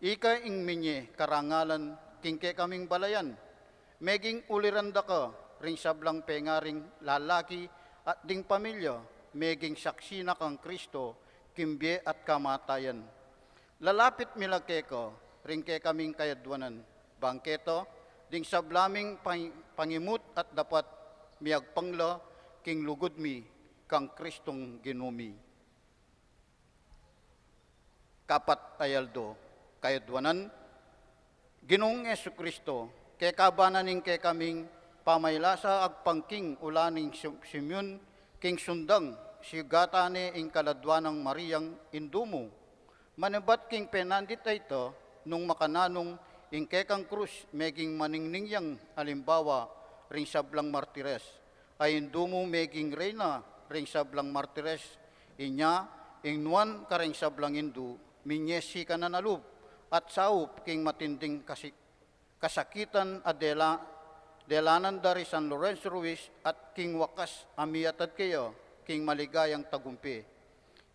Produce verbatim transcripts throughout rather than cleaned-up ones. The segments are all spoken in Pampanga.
Ika ing minye karangalan king kekaming balayan. Meging uliran da ka ring sablang pengaring lalaki at ding pamilya, meging saksi na kang Kristo king bie at kamatayan. Lalapit mi la keka ring kekaming kayadwanan, bang keta ding sabla ming pang-, pangimut at dapat, miagpang la king lugud mi kang Kristong Ginu mi. Kapat a aldo, kayadwanan. Ginung Jesucristo, keka ba na ning kekaming pamailasa agpang king ula ning Sim-, Simeon king sundang, sugatan ne ing kaladwa nang Mariang indu mu. Manibat king penandit a ita, nung makananung ing kekang krus meging maningning yang alimbawa ring sablang martires, a indu mu meging reyna ring sablang martires. Inya, ing nuan kareng sablang indu, minye sikanan a lub at saup king matinding kasi-, kasakitan a dela-, delanan da ri San Lorenzo Ruiz at king wakas a miatad keya king maligayang tagumpe.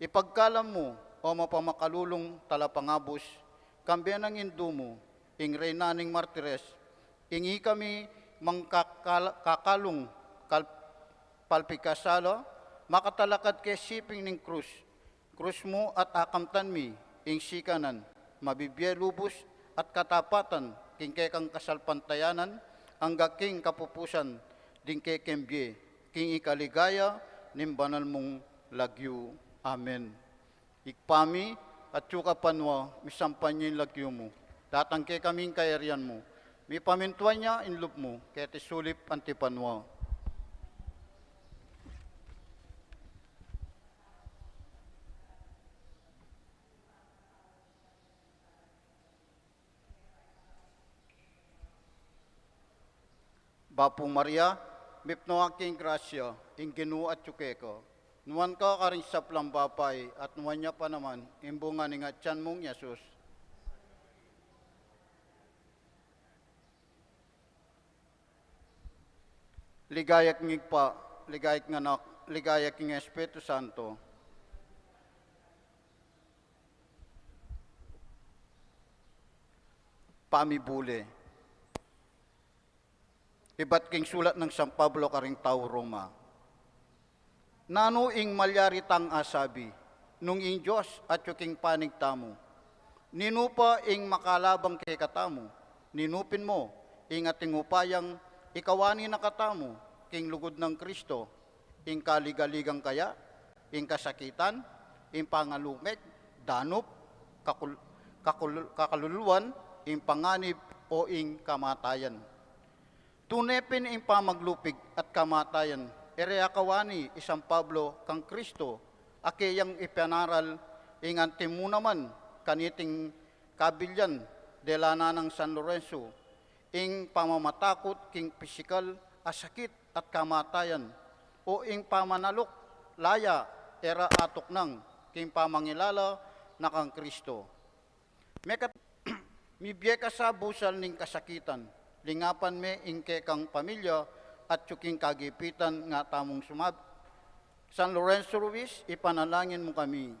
Ipagkalam mu, o mapamakalulung talapangabus, kambe nang indu mu, ing reyna ning martires, ing ikami mangkakal-, kakalung kal-, palpikasala, makatalakad ke siping ning krus. Krus mu at akamtan mi, ing sikanan, mabibie lubus at katapatan, king kekang kasalpantayanan, angga king kapupusan ding kekeng bie, king ikaligaya ning banal mung lagyu. Amen. Ibpa mi, atsu ka banua, misamban ya ing lagyu mu. Datang kekami ing kayarian mu. Mipamintuan ya ing lub mu, keti sulip anti banua. Bapu Maria, mipnu ka king grasya, ing Ginu atyu keka. Nuan ka karing sablang babai, at nuan ya pa naman ing bunga ning atian mung Jesus. Ligaya king Ibpa, ligaya king Anak, ligaya king Espiritu Santo. Pamibule. Ibat king sulat nang San Pablo karing tau Roma. Nanu ing malyari tang asabi, nung ing Dios atyu king panig tamu? Ninu pa ing makalabang kekatamu? Ninu pin mo ing ating upayang ikawani na katamu king lugud nang Kristo? Ing kaligaligan kaya, ing kasakitan, ing pangalumeg, danup, kakul-, kakul-, kakaluluan, ing panganib, o ing kamatayan? Tune pin ing pamaglupig at kamatayan, e re akawani i San Pablo kang Kristo, a keyang ipanaral ing anti mu naman kaniting kabilian, delanan nang San Lorenzo, ing pamamatakut king pisikal a sakit at kamatayan, o ing pamanaluk laya, e ra atuknang king pamangilala na kang Kristo. Meka-, mibie ka sa busal ning kasakitan, lingapan me ing kekang pamilya atyu king kagipitan nga tamung sumab-, San Lorenzo Ruiz, ipanalangin mu kami.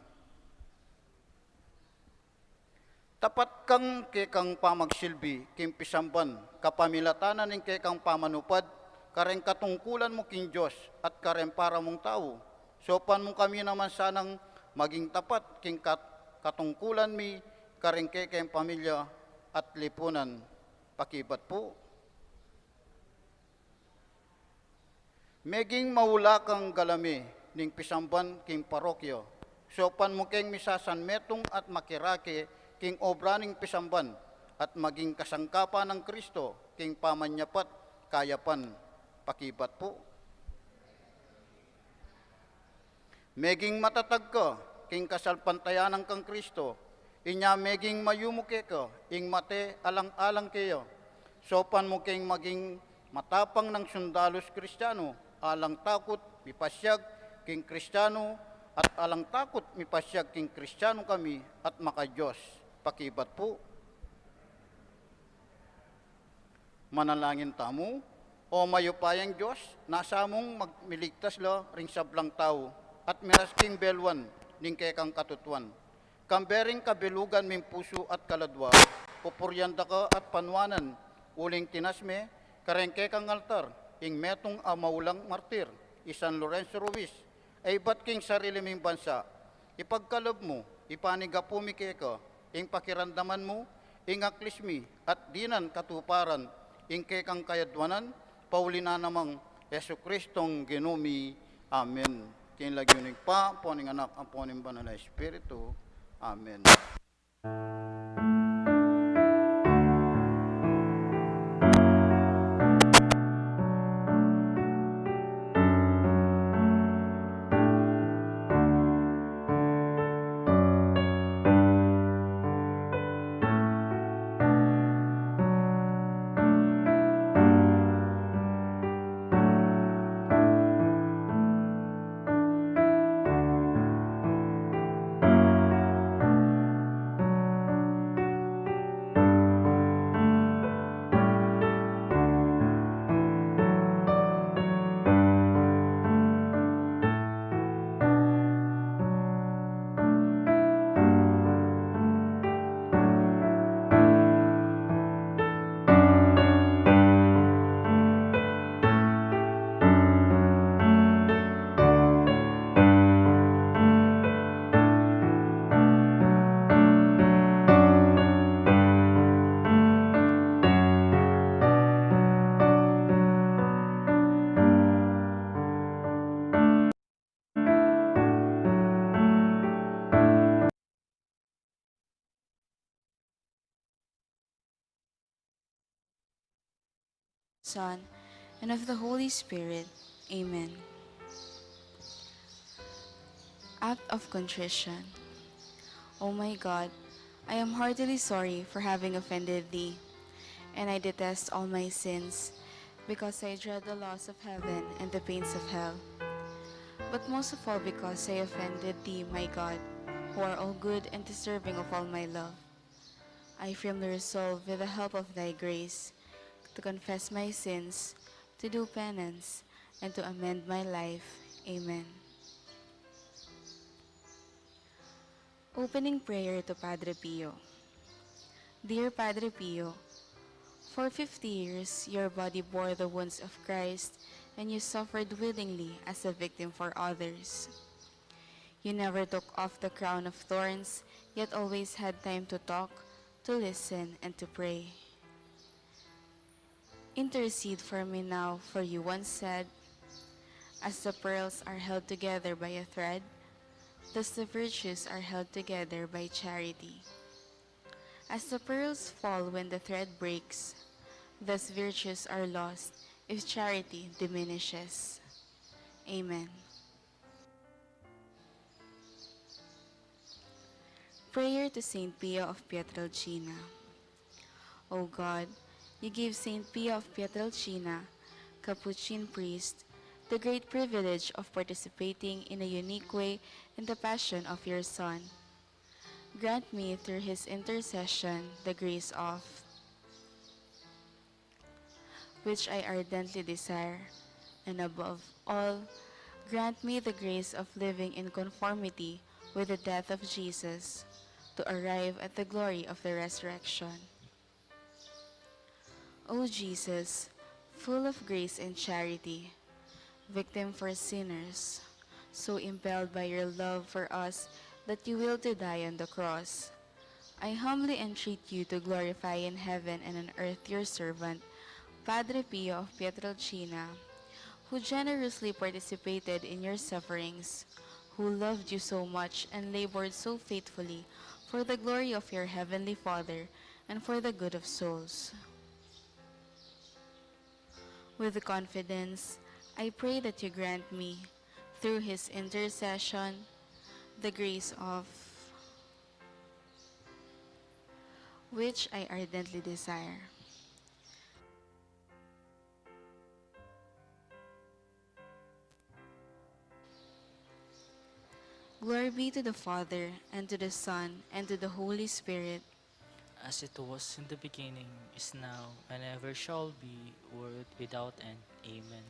Tapat kang kekang pamagsilbi king pisamban, kapamilatan na ning kekang pamanupad kareng katungkulan mu king Dios at kareng para mung tau. Saupan mu kami naman sanang maging tapat king kat-, katungkulan mi kareng kekeng pamilya at lipunan. Pakibat pu. Meging maula kang galame ning pisamban king parokya. Saupan mu keng misasanmetung at makirake king obra ning pisamban at maging kasangkapan nang Kristo king pamanyapat kayapan. Pakibat pu. Meging matatag ka king kasalpantayanan kang Kristo, inya meging mayumu keka ing mate alang-alang keya. Saupan mu keng maging matapang nang sundalus Kristiano, alang takut mipasyag king Kristiano, at alang takut mipasyag king Kristiano kami at maka-Dios. Pakibat pu. Manalangin tamu. O mayupayang Dios, nasa mung mag-, miligtas la ring sablang tau at miras king beluan ning kekang katutuan. Kambe ring kabilugan ming pusu at kaladwa, pupurian da ka at panuanan, uling tinas me, kareng kekang altar, ing metung a maulang martir, i San Lorenzo Ruiz, a ibat king sarili ming bansa, ipagkalub mu, ipanigapu mi keka, ing pakiramdaman mu, ing aklis mi, at dinan katuparan, ing kekang kayadwanan, pauli na namang Jesucristong Ginu mi. Amen. King lagyu ning Ibpa, ampo ning Anak, ampo ning Banal a Espiritu. Amen. Son, and of the Holy Spirit. Amen. Act of Contrition. O my God, I am heartily sorry for having offended thee, and I detest all my sins, because I dread the loss of heaven and the pains of hell. But most of all because I offended thee, my God, who are all good and deserving of all my love. I firmly resolve, with the help of thy grace, to confess my sins, to do penance, and to amend my life. Amen. Opening prayer to Padre Pio. Dear Padre Pio, for fifty years your body bore the wounds of Christ, and you suffered willingly as a victim for others. You never took off the crown of thorns, yet always had time to talk, to listen, and to pray. Intercede for me now, for you once said, "As the pearls are held together by a thread, thus the virtues are held together by charity." As the pearls fall when the thread breaks, thus virtues are lost if charity diminishes. Amen. Prayer to Saint Pio of Pietrelcina. O God, you gave Saint Pio of Pietrelcina, Capuchin priest, the great privilege of participating in a unique way in the Passion of your Son. Grant me through his intercession the grace of which I ardently desire, and above all, grant me the grace of living in conformity with the death of Jesus, to arrive at the glory of the resurrection. O Jesus, full of grace and charity, victim for sinners, so impelled by your love for us that you willed to die on the cross, I humbly entreat you to glorify in heaven and on earth your servant, Padre Pio of Pietrelcina, who generously participated in your sufferings, who loved you so much and labored so faithfully for the glory of your heavenly Father and for the good of souls. With confidence, I pray that you grant me, through his intercession, the grace of which I ardently desire. Glory be to the Father, and to the Son, and to the Holy Spirit. As it was in the beginning, is now, and ever shall be, world without end. Amen.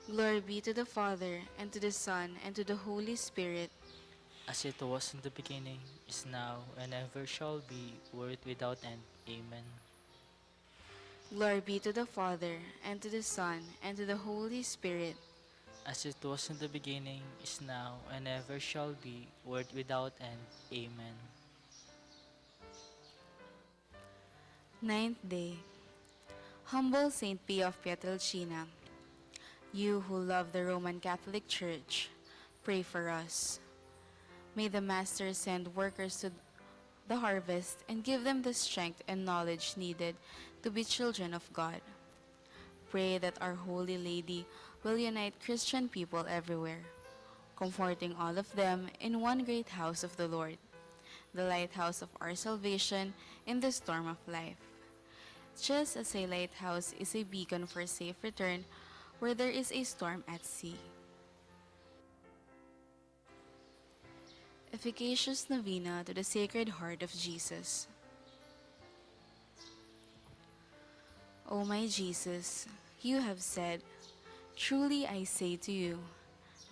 Glory be to the Father, and to the Son, and to the Holy Spirit. As it was in the beginning, is now, and ever shall be, world without end. Amen. Glory be to the Father, and to the Son, and to the Holy Spirit. As it was in the beginning, is now, and ever shall be, world without end. Amen. Ninth day. Humble Saint Pia of Pietrelcina, you who love the Roman Catholic Church, pray for us. May the Master send workers to the harvest and give them the strength and knowledge needed to be children of God. Pray that Our Holy Lady will unite Christian people everywhere, comforting all of them in one great house of the Lord, the lighthouse of our salvation in the storm of life. Just as a lighthouse is a beacon for safe return where there is a storm at sea. Efficacious Novena to the Sacred Heart of Jesus. O my Jesus, you have said, "Truly I say to you,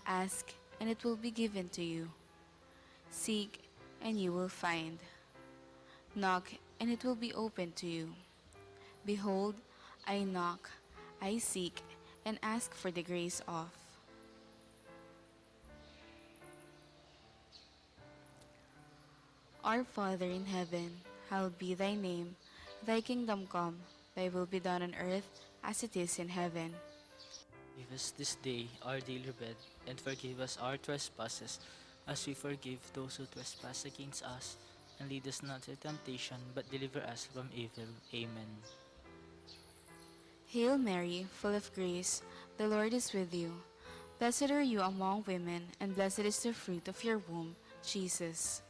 ask, and it will be given to you. Seek, and you will find. Knock, and it will be opened to you. Behold, I knock, I seek, and ask for the grace of." Our Father in heaven, hallowed be thy name. Thy kingdom come, thy will be done on earth as it is in heaven. Give us this day our daily bread, and forgive us our trespasses, as we forgive those who trespass against us. And lead us not into temptation, but deliver us from evil. Amen. Hail Mary, full of grace, the Lord is with you. Blessed are you among women, and blessed is the fruit of your womb, Jesus.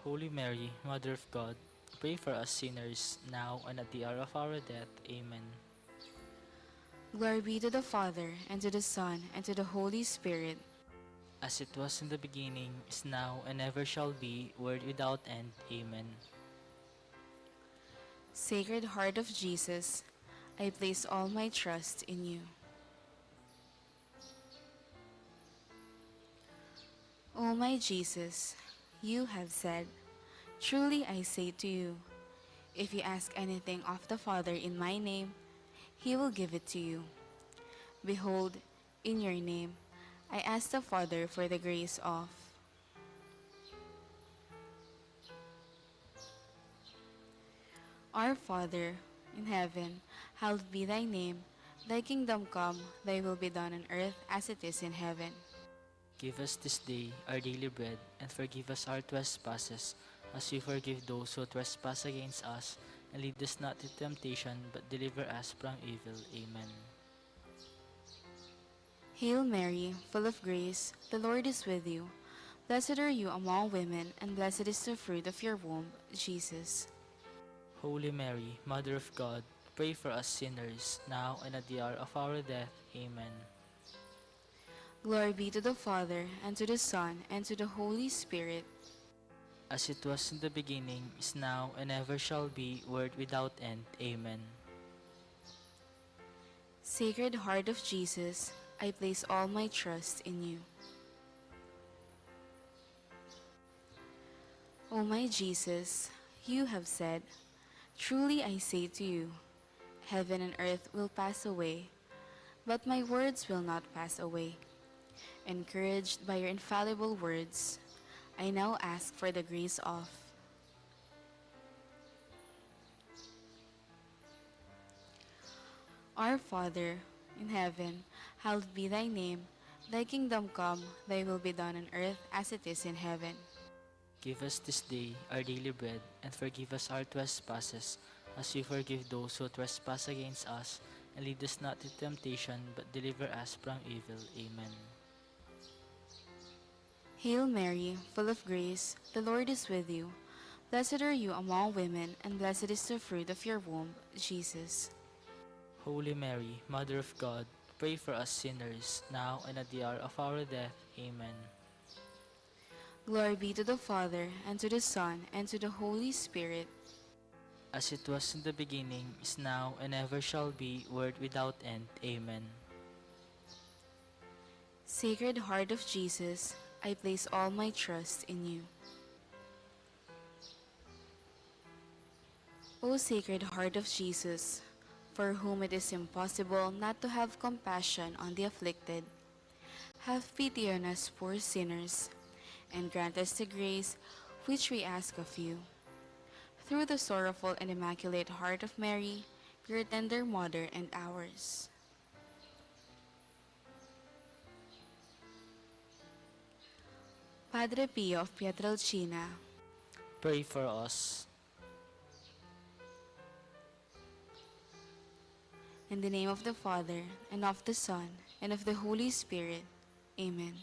Holy Mary, Mother of God, pray for us sinners, now and at the hour of our death. Amen. Glory be to the Father, and to the Son, and to the Holy Spirit. As it was in the beginning, is now, and ever shall be, world without end. Amen. Sacred Heart of Jesus, I place all my trust in you. O my Jesus, you have said, "Truly I say to you, if you ask anything of the Father in my name, he will give it to you." Behold, in your name, I ask the Father for the grace of. Our Father in heaven, hallowed be thy name. Thy kingdom come, thy will be done on earth as it is in heaven. Give us this day our daily bread, and forgive us our trespasses, as we forgive those who trespass against us. And lead us not into temptation, but deliver us from evil. Amen. Hail Mary, full of grace, the Lord is with you. Blessed are you among women, and blessed is the fruit of your womb, Jesus. Holy Mary, Mother of God, pray for us sinners, now and at the hour of our death. Amen. Glory be to the Father, and to the Son, and to the Holy Spirit. As it was in the beginning, is now, and ever shall be, world without end. Amen. Sacred Heart of Jesus, I place all my trust in you. O my Jesus, you have said, "Truly I say to you, heaven and earth will pass away, but my words will not pass away." Encouraged by your infallible words, I now ask for the grace of. Our Father in heaven, hallowed be thy name. Thy kingdom come, thy will be done on earth as it is in heaven. Give us this day our daily bread, and forgive us our trespasses, as we forgive those who trespass against us. And lead us not into temptation, but deliver us from evil. Amen. Hail Mary, full of grace, the Lord is with you. Blessed are you among women, and blessed is the fruit of your womb, Jesus. Holy Mary, Mother of God, pray for us sinners, now and at the hour of our death. Amen. Glory be to the Father, and to the Son, and to the Holy Spirit. As it was in the beginning, is now, and ever shall be, world without end. Amen. Sacred Heart of Jesus, I place all my trust in you. O Sacred Heart of Jesus, for whom it is impossible not to have compassion on the afflicted, have pity on us poor sinners, and grant us the grace which we ask of you. Through the sorrowful and immaculate heart of Mary, your tender mother and ours. Padre Pio of Pietrelcina, pray for us. In the name of the Father, and of the Son, and of the Holy Spirit. Amen.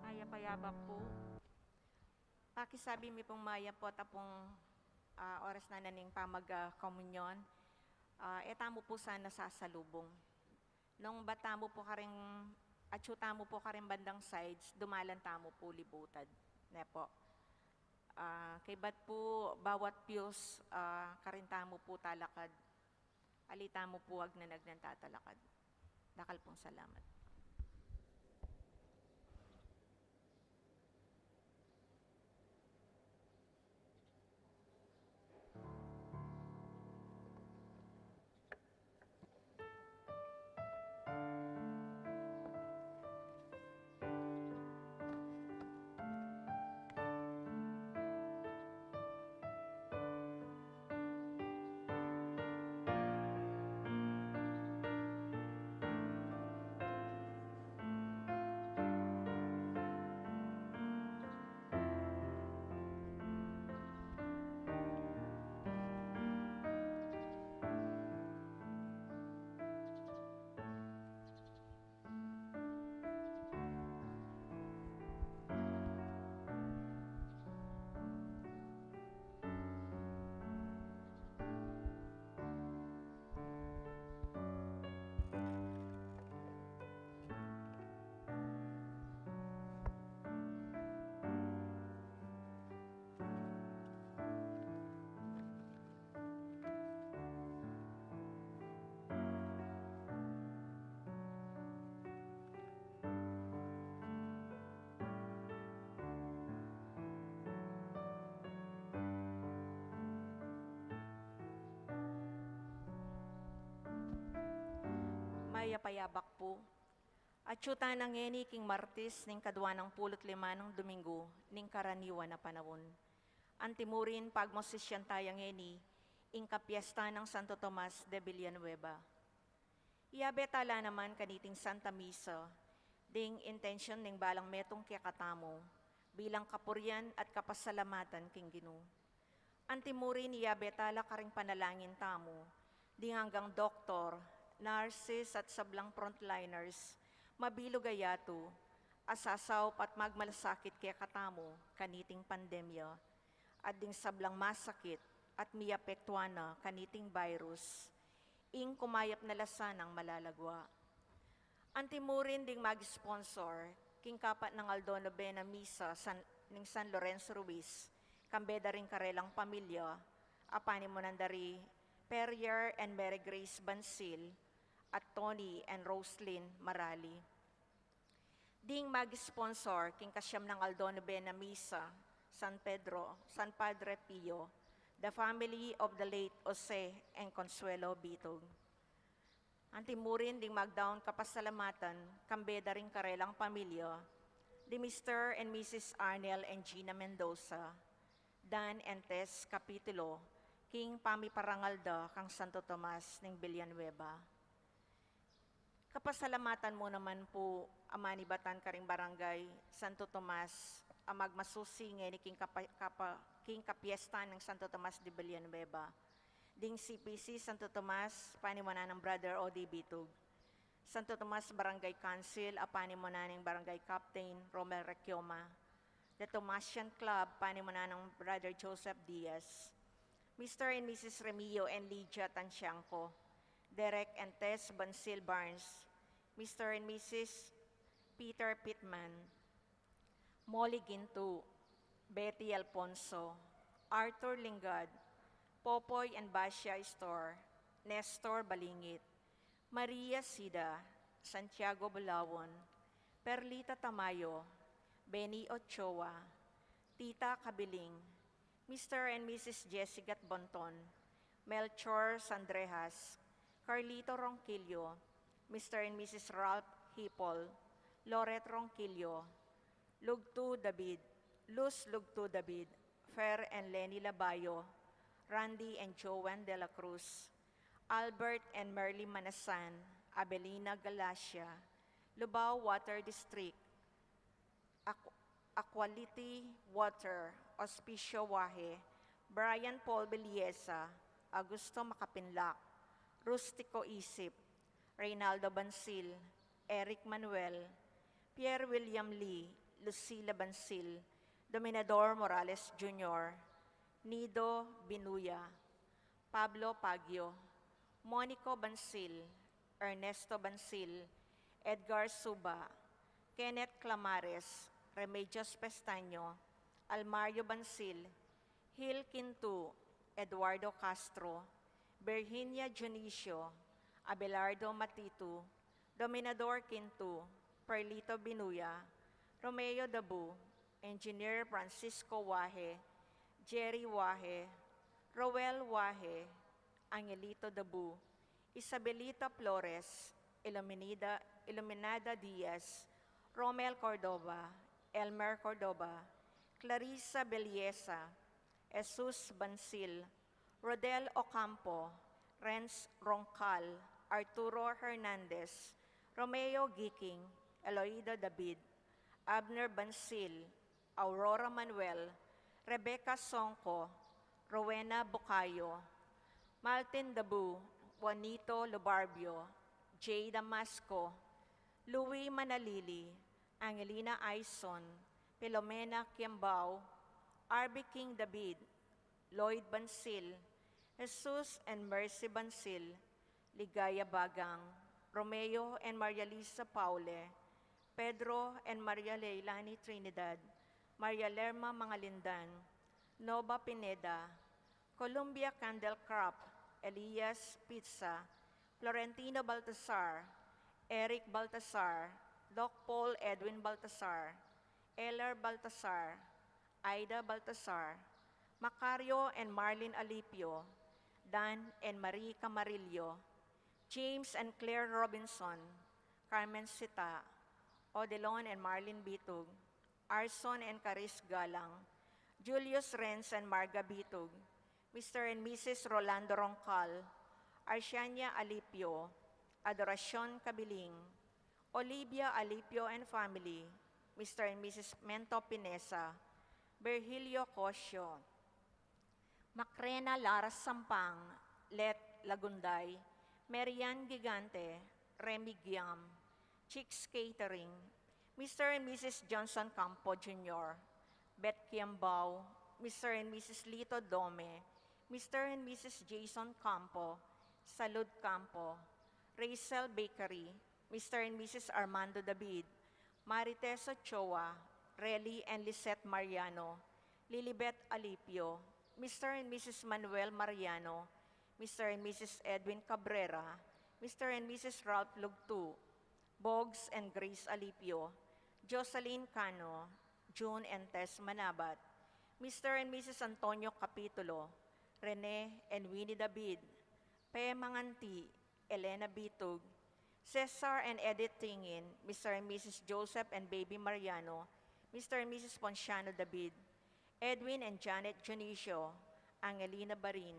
Mayap a yabak pu. Pakisabi mi pung mayap pu at apung, ah, oras na na ning pamag, ah, komunyon. Ah, e tamu pu sana sasalubung. Nung bat tamu pu karing, atyu tamu pu karing bandang sides, dumalan tamu pu libutad. Ne pu. Ah, kaybat pu bawat pews, ah, karin tamu pu talakad. Ali tamu pu agnan-agnan tatalakad. Dakal pung salamat. Mayap a yabak pu. Atyu tana ngeni king Martes ning kadwa nang pulu't lima nang Domingo ning karaniwan a panaun. Antimurin pagmosisyan taya ngeni ing kapiesta nang Santo Tomas de Villanueva. Iyabe tala naman kaniting Santa Misa ding intensyun ning balang metung kekatamu bilang kapurian at kapasalamatan king Ginu. Antimurin iyabe tala karing panalangin tamu ding anggang doktor, nurses at sablang frontliners, mabilug a yatu, a sasaup at magmalasakit kekatamu kaniting pandemya, at ding sablang masakit at miapektuan na kaniting virus, ing kumayap na la sanang malagwa. Antimurin ding mag-sponsor king kapat nang aldo nobena misa San, ning San Lorenzo Ruiz, kambe da ring karelang pamilya, a panimunan da ri Perier and Mary Grace Bansil at Tony and Roslyn Marali. Ding mag-sponsor king kasiam nang aldo nobena misa San Pedro, San Padre Pio, the family of the late Jose and Consuelo Bitog. Antimurin ding magdaun kapasalamatan kambe da ring karelang pamilya, di Mister and Missus Arnel and Gina Mendoza, Dan and Tess Capitulo, king pamiparangal da kang Santo Tomas ning Villanueva. Kapasalamatan mu naman pu a manibatan karing Barangay Santo Tomas a magmasusi ngeni king kapa-, kapa-, king kapiestan nang Santo Tomas de Villanueva. Ding C P C Santo Tomas, panimunan nang Brother Odi Bitug. Santo Tomas Barangay Council, a panimunan ning Barangay Captain Romel Requioma. The Tomasian Club, panimunan nang Brother Joseph Diaz. Mister and Missus Remio and Lydia Tanciangco, Derek and Tess Bansil Barnes, Mister and Missus Peter Pittman, Molly Gintu, Betty Alfonso, Arthur Lingad, Popoy and Basia Store, Nestor Balingit, Maria Sida, Santiago Bulawon, Perlita Tamayo, Benny Ochoa, Tita Kabiling, Mister and Missus Jessica Bonton, Melchor Sandrejas, Carlito Ronquillo, Mister and Missus Ralph Hipol, Loret Ronquillo, Lugtu David, Luz Lugtu David, Fer and Lenny Labayo, Randy and Joan de la Cruz, Albert and Merly Manasan, Abelina Galacia, Lubao Water District, Aqu-, Aquality Water, Auspicio Wahe, Brian Paul Belleza, Augusto Makapinlak, Rustico Isip, Reynaldo Bansil, Eric Manuel, Pierre William Lee, Lucila Bansil, Dominador Morales Junior, Nido Binuya, Pablo Pagio, Monico Bansil, Ernesto Bansil, Edgar Suba, Kenneth Clamares, Remedios Pestaño, Almario Bansil, Hil Quintu, Eduardo Castro, Virginia Dionisio, Abelardo Matitu, Dominador Quintu, Perlito Binuya, Romeo Dabu, Engineer Francisco Wahe, Jerry Wahe, Roel Wahe, Angelito Dabu, Isabelita Flores, Iluminida, Iluminada Diaz, Romel Cordova, Elmer Cordova, Clarissa Belleza, Jesus Bansil, Rodel Ocampo, Renz Roncal, Arturo Hernandez, Romeo Giking, Eloida David, Abner Bansil, Aurora Manuel, Rebecca Songco, Rowena Bucayo, Martin Dabu, Juanito Lubarbio, Jay Damasco, Louis Manalili, Angelina Aison, Filomena Kiambao, R B King David, Lloyd Bansil, Jesus and Mercy Bansil, Ligaya Bagang, Romeo and Maria Lisa Paule, Pedro and Maria Leilani Trinidad, Maria Lerma Mangalindan, Nova Pineda, Columbia Candlecraft, Elias Pizza, Florentino Baltasar, Eric Baltasar, Doc Paul Edwin Baltasar, Eller Baltasar, Aida Baltasar, Macario and Marlene Alipio, Dan and Marie Camarillo, James and Claire Robinson, Carmen Sita, Odelon and Marlene Bitug, Arson and Caris Galang, Julius Renz and Marga Bitug, Mister and Missus Rolando Roncal, Arsiania Alipio, Adoracion Cabiling, Olivia Alipio and family, Mister and Missus Mento Pinesa, Virgilio Cosio, Macrina Lara Sampang, Let Lagunday, Marian Gigante, Remy Guillaume, Chicks Catering, Mister and Missus Johnson Campo Junior, Beth Kiambao, Mister and Missus Lito Dome, Mister and Missus Jason Campo, Salud Campo, Rachel Bakery, Mister and Missus Armando David, Marites Ochoa, Relly and Lisette Mariano, Lilibet Alipio, Mister and Missus Manuel Mariano, Mister and Missus Edwin Cabrera, Mister and Missus Ralph Lugtu, Boggs and Grace Alipio, Jocelyn Cano, June and Tess Manabat, Mister and Missus Antonio Capitulo, Rene and Winnie David, Pe Manganti, Elena Bitug, Cesar and Edith Tingin, Mister and Missus Joseph and Baby Mariano, Mister and Missus Ponciano David, Edwin and Janet Dionisio, Angelina Barin,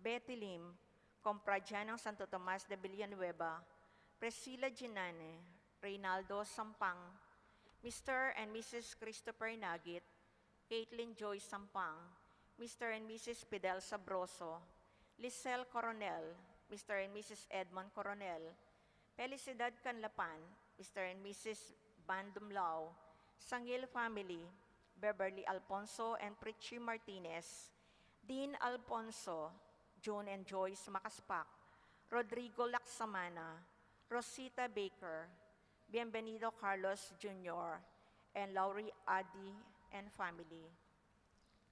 Betty Lim, Compradya ng Santo Tomas de Villanueva, Priscilla Ginane, Reynaldo Sampang, Mister and Missus Christopher Nagit, Caitlin Joy Sampang, Mister and Missus Fidel Sabroso, Lisel Coronel, Mister and Missus Edmond Coronel, Felicidad Canlapan, Mister and Missus Bandumlao, Sangil family, Beverly Alfonso and Pritchie Martinez, Dean Alfonso, June and Joyce Macaspac, Rodrigo Lacsamana, Rosita Baker, Bienvenido Carlos Junior, and Laurie Adi and family.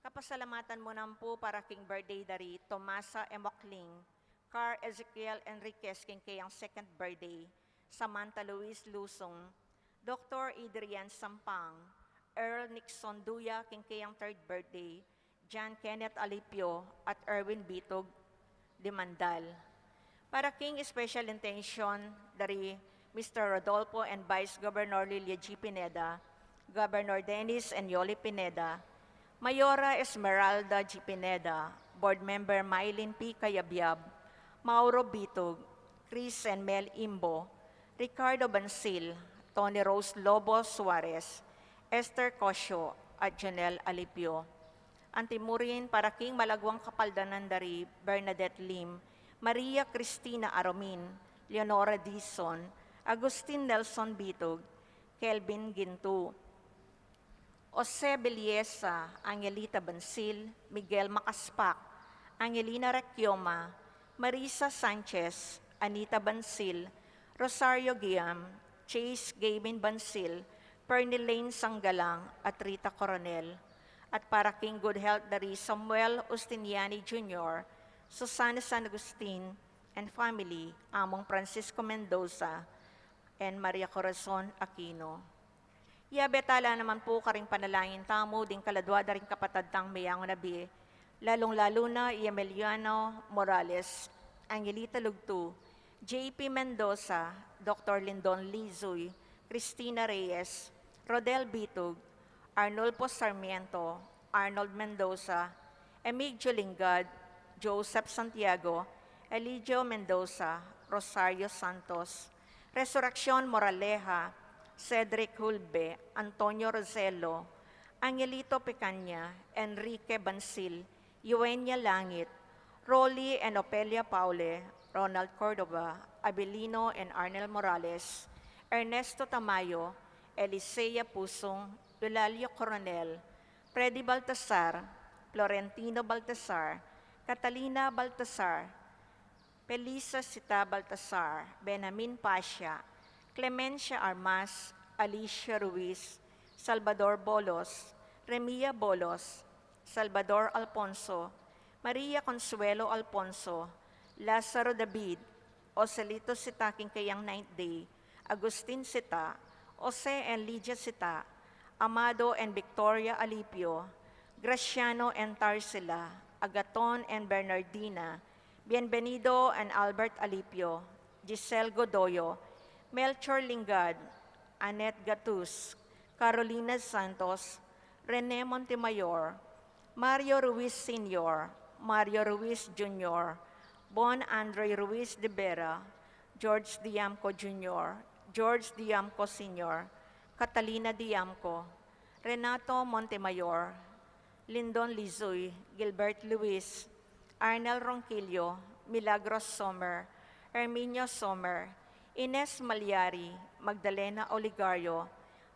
Kapasalamatan mu naman pu para king birthday dari Tomasa Emocling, Car Ezekiel Enriquez king kayang second birthday, Samantha Luis Lusung, Doctor Adrian Sampang, Earl Nixon Duya king kayang third birthday, John Kenneth Alipio at Erwin Bitug Dimandal. Para king special intention dari Mister Rodolfo and Vice Governor Lilia G. Pineda, Governor Dennis and Yoli Pineda, Mayora Esmeralda G. Pineda, Board Member Mylene P. Cayabyab, Mauro Bitug, Chris and Mel Imbo, Ricardo Bansil, Tony Rose Lobo Suarez, Esther Cosio, at Jonel Alipio. Antimurin para king malaguang kapaldanan dari Bernadette Lim, Maria Cristina Aromin, Leonora Dizon, Agustin Nelson Bitug, Kelvin Gintu, Jose Belleza, Angelita Bansil, Miguel Macaspac, Angelina Requioma, Marisa Sanchez, Anita Bansil, Rosario Guiam, Chase Gavin Bansil, Pernilaine Sanggalang, at Rita Coronel. At para king good health dari Samuel Justiniani Junior, Susana San Agustin and family, Among Francisco Mendoza, and Maria Corazon Aquino. Yabe tala naman pu karing panalangin tamu ding kaladua da ring kapatad tang meyangu na bie, lalung-lalu na i Emiliano Morales, Angelita Lugtu, J P Mendoza, Doctor Lindon Lizuy, Cristina Reyes, Rodel Bitug, Arnulfo Sarmiento, Arnold Mendoza, Emigdio Lingad, Joseph Santiago, Eligio Mendoza, Rosario Santos, Resurreccion Moraleja, Cedric Hulbe, Antonio Rosello, Angelito Pecaña, Enrique Bansil, Eugenia Langit, Rolly and Opelia Paule, Ronald Cordova, Abilino and Arnel Morales, Ernesto Tamayo, Elisea Pusong, Eulalia Coronel, Freddy Baltasar, Florentino Baltasar, Catalina Baltasar, Felisa Sita Baltasar, Benjamin Pasha, Clemencia Armas, Alicia Ruiz, Salvador Bolos, Remia Bolos, Salvador Alfonso, Maria Consuelo Alfonso, Lazaro David, Joselito Sita king kayang ninth day, Agustin Sita, Jose and Lydia Sita, Amado and Victoria Alipio, Graciano and Tarsila, Agaton and Bernardina, Bienvenido and Albert Alipio, Giselle Godoyo, Melchor Lingad, Annette Gatus, Carolina Santos, Rene Montemayor, Mario Ruiz Senior, Mario Ruiz Junior, Bon Andre Ruiz de Vera, George Diamco Junior, George Diamco Senior, Catalina Diamco, Renato Montemayor, Lindon Lizuy, Gilbert Luis, Arnel Ronquillo, Milagros Sommer, Herminio Sommer, Ines Malyari, Magdalena Oligario,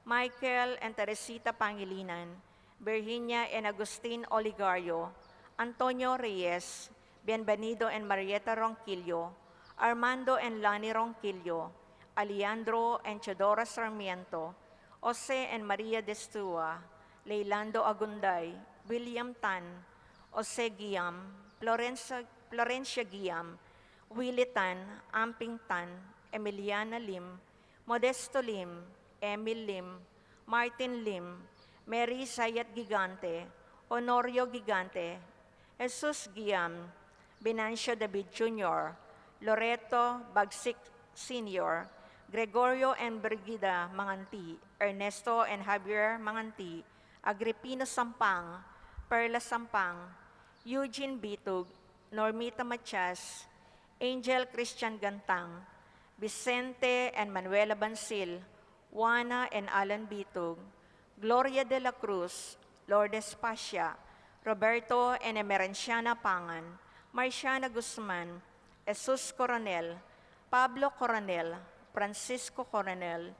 Michael and Teresita Pangilinan, Virginia and Agustin Oligario, Antonio Reyes, Bienvenido and Marieta Ronquillo, Armando and Lani Ronquillo, Alejandro and Teodora Sarmiento, Jose and Maria Destua, Leilando Agunday, William Tan, Jose Guiam, Florencia, Florencia Guiam, Willie Tan, Amping Tan, Emiliana Lim, Modesto Lim, Emil Lim, Martin Lim, Mary Sayat Gigante, Honorio Gigante, Jesus Guiam, Venancio David Junior, Loreto Bagsik Senior, Gregorio and Brigida Manganti, Ernesto and Javier Manganti, Agripino Sampang, Perla Sampang, Eugene Bitug, Normita Matias, Angel Christian Gantang, Vicente and Manuela Bansil, Juana and Alan Bitug, Gloria de la Cruz, Lourdes Pasha, Roberto and Emerenciana Pangan, Marciana Guzman, Jesus Coronel, Pablo Coronel, Francisco Coronel,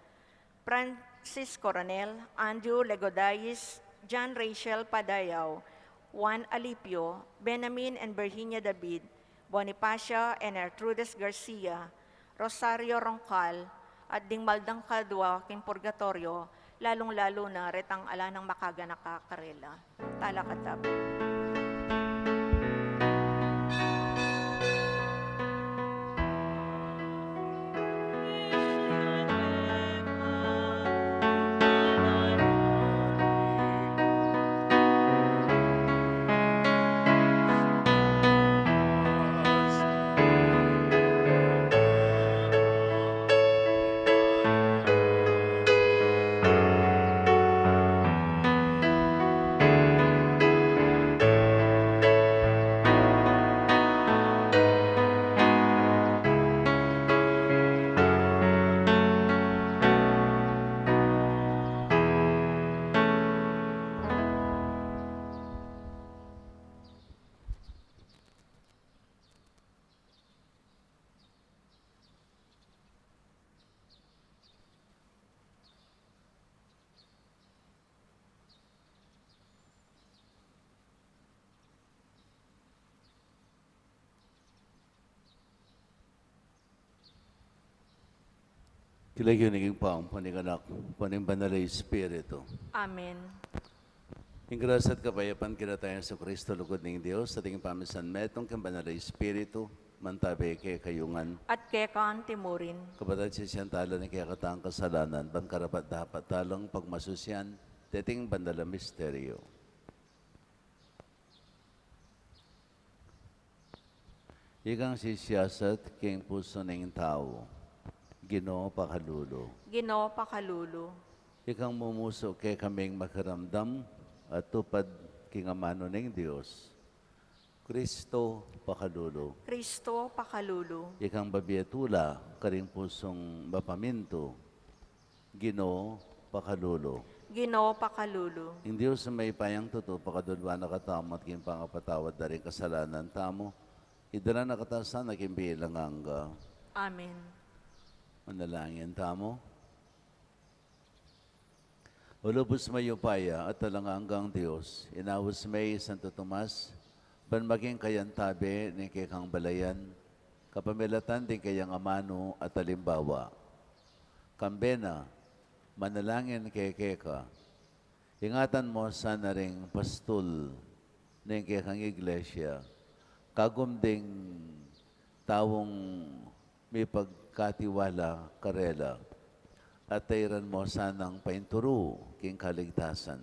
Francis Coronel, Andrew Legodais, John Rachel Padayaw, Juan Alipio, Benamin and Virginia David, Bonifacia and Gertrudis Garcia, Rosario Roncal, at ding maldang kadwa king purgatoryo, lalung-lalu na retang ala nang makaganaka karela. Talakatab. King lagyu ning Ibpa, ampo ning Anak, ampo ning Banal a Espiritu. Amen. Ing grasya at kapayapan king Ginu tang Jesucristo, lugud ning Dios, at ing pamisan metung king Banal a Espiritu, mantabe kekayu ngan. At keka antimurin. Kapatad, sisian tala ning kekatang kasalanan, ban karapat-dapat talang pagmasusyan deting banal a misteryo. Ikang sisiyasat king pusu ning tau, Ginu, pakalulu. Ginu, pakalulu. Ikang mumusu kekaming makiramdam at tupad king amanu ning Dios, Kristo, pakalulu. Kristo, pakalulu. Ikang bibie tula karing pusung mapamintu, Ginu, pakalulu. Ginu, pakalulu. Ing Dios a mayupayang tutu, pakaluluan na katamu at king pangapatawad da ring kasalanan tamu, idala na katamu sana king bie alang angga. Amen. Manalangin tamu. O lubus mayupaya at alang anggang Dios, inaus me i Santo Tomas ban maging kayantabe ning kekang balayan, kapamilatan ding kayang amanu at alimbawa. Kambe na, manalangin kami keka. Ingatan mu sana ring pastul ning kekang Iglesia, kagum ding taung mipagkatiwala karela, at tairan mu sanang painturu king kaligtasan.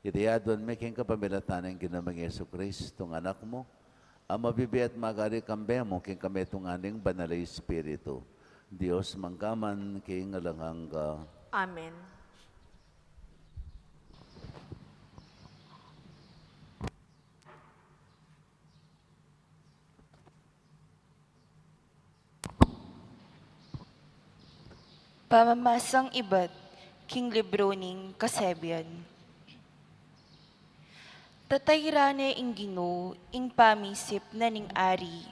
Iti aduan mi king kapamilatan ning Ginu ming Jesucristo, a Anak mu, a mabibie at magari kambe mu king kamitungan ning Banal a Espiritu, Dios mangga man king alang angga. Amen. Pamamasang ibat king libru ning Kasebian. Tatairan ne ing Ginu ing pamisip na ning ari,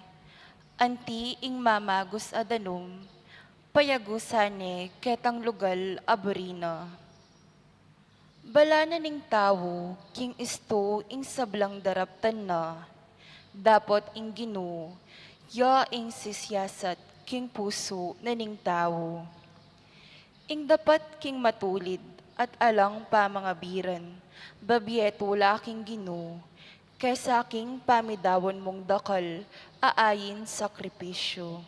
anti ing mamagus a danum, payagusan ne ketang lugal a buri na. Balanan ning tau king istu ing sablang daraptan na, dapot ing Ginu ya ing sisiyasat king pusu na ning tau. Ing dapat king matulid at alang pamangabiran, babie tula king Ginu, kesa king pamidawan mung dakal a ain sakripisyu.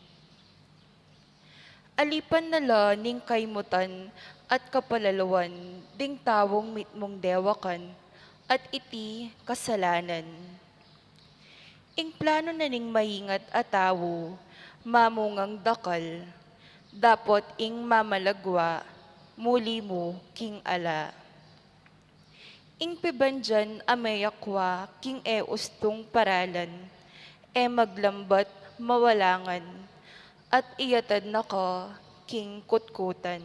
Alipan na la ning kaymutan at kapalaluan ding taung mitmung dewakan at iti kasalanan. Ing planu na ning maingat a tau mamungang dakal, dapot ing mamalagwa muli mu king ala. Ing pibandian a meyakwa king e ustung paralan, e maglambat mawalangan, at iyatad na ka king kutkutan.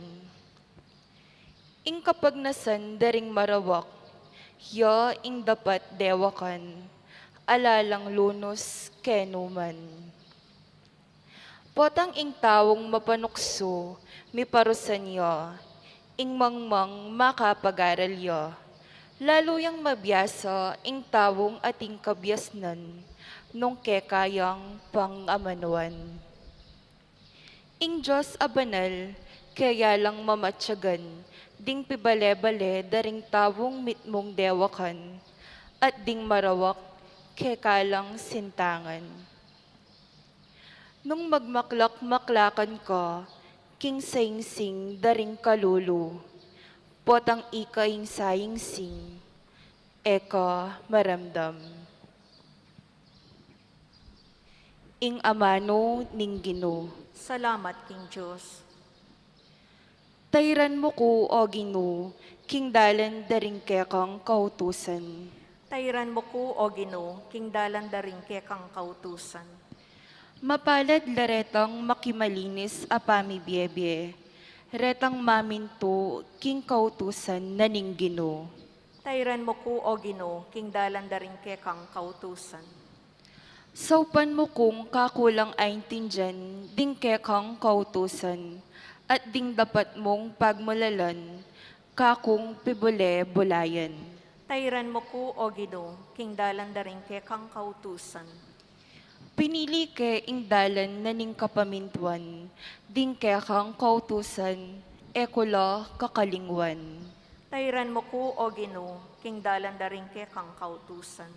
Ing kapagnasan da ring marawak, ya ing dapat dewakan, ala lang lunus kenu man. Potang ing taung mapanuksu, miparusan ya, ing mangmang makapag-aral ya, Lalu yang mabiasa ing taung ating kabiasnan nung keka yang pangamanuan. Ing Dios a banal, keya lang mamatyagan ding pibale-bale da ring taung mitmung dewakan, at ding marawak keka lang sintangan. Nung magmaklak-maklakan ka king saingsing da ring kalulu, potang ika ing saingsing, e ka maramdam. Ing amanu ning Ginu. Salamat king Dios. Tairan mu ku, o Ginu, king dalan da ring kekang kautusan. Tairan mu ku, o Ginu, king dalan da ring kekang kautusan. Mapalad la retang makimalinis a pamibiebie, retang mamintu king kautusan na ning Ginu. Tairan mu ku, o Ginu, king dalan da ring kekang kautusan. Saupan mu kung kakulang aintindian ding kekang kautusan, at ding dapat mung pagmulalan, kakung pibule-bulayan. Tairan mu ku, o Ginu, king dalan da ring kekang kautusan. Pinili ke ing dalan na ning kapamintuan, ding kekang kautusan, e ku la kakalingwan. Tairan mu ku, o Ginu, king dalan da ring kekang kautusan.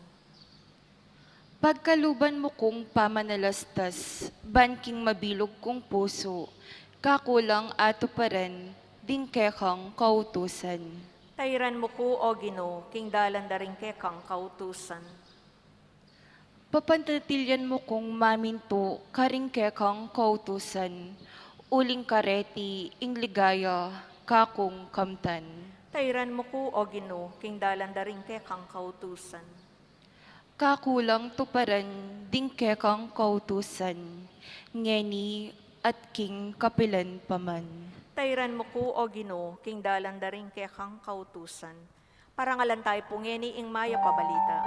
Pagkaluban mu kung pamanalastas, ban king mabilug kung pusu, kakulang atuparan, ding kekang kautusan. Tairan mu ku, o Ginu, king dalan da ring kekang kautusan. Papantatilyan mu kung mamintu karing kekang kautusan, uling kareti ing ligaya kakung kamtan. Tairan mu ku, o Ginu, king dalan da ring kekang kautusan. Kakulang tuparan ding kekang kautusan, ngeni at king kapilan pa man. Tairan mu ku, o Ginu, king dalan da ring kekang kautusan. Parangalan tayu pu ngeni ing mayap a balita.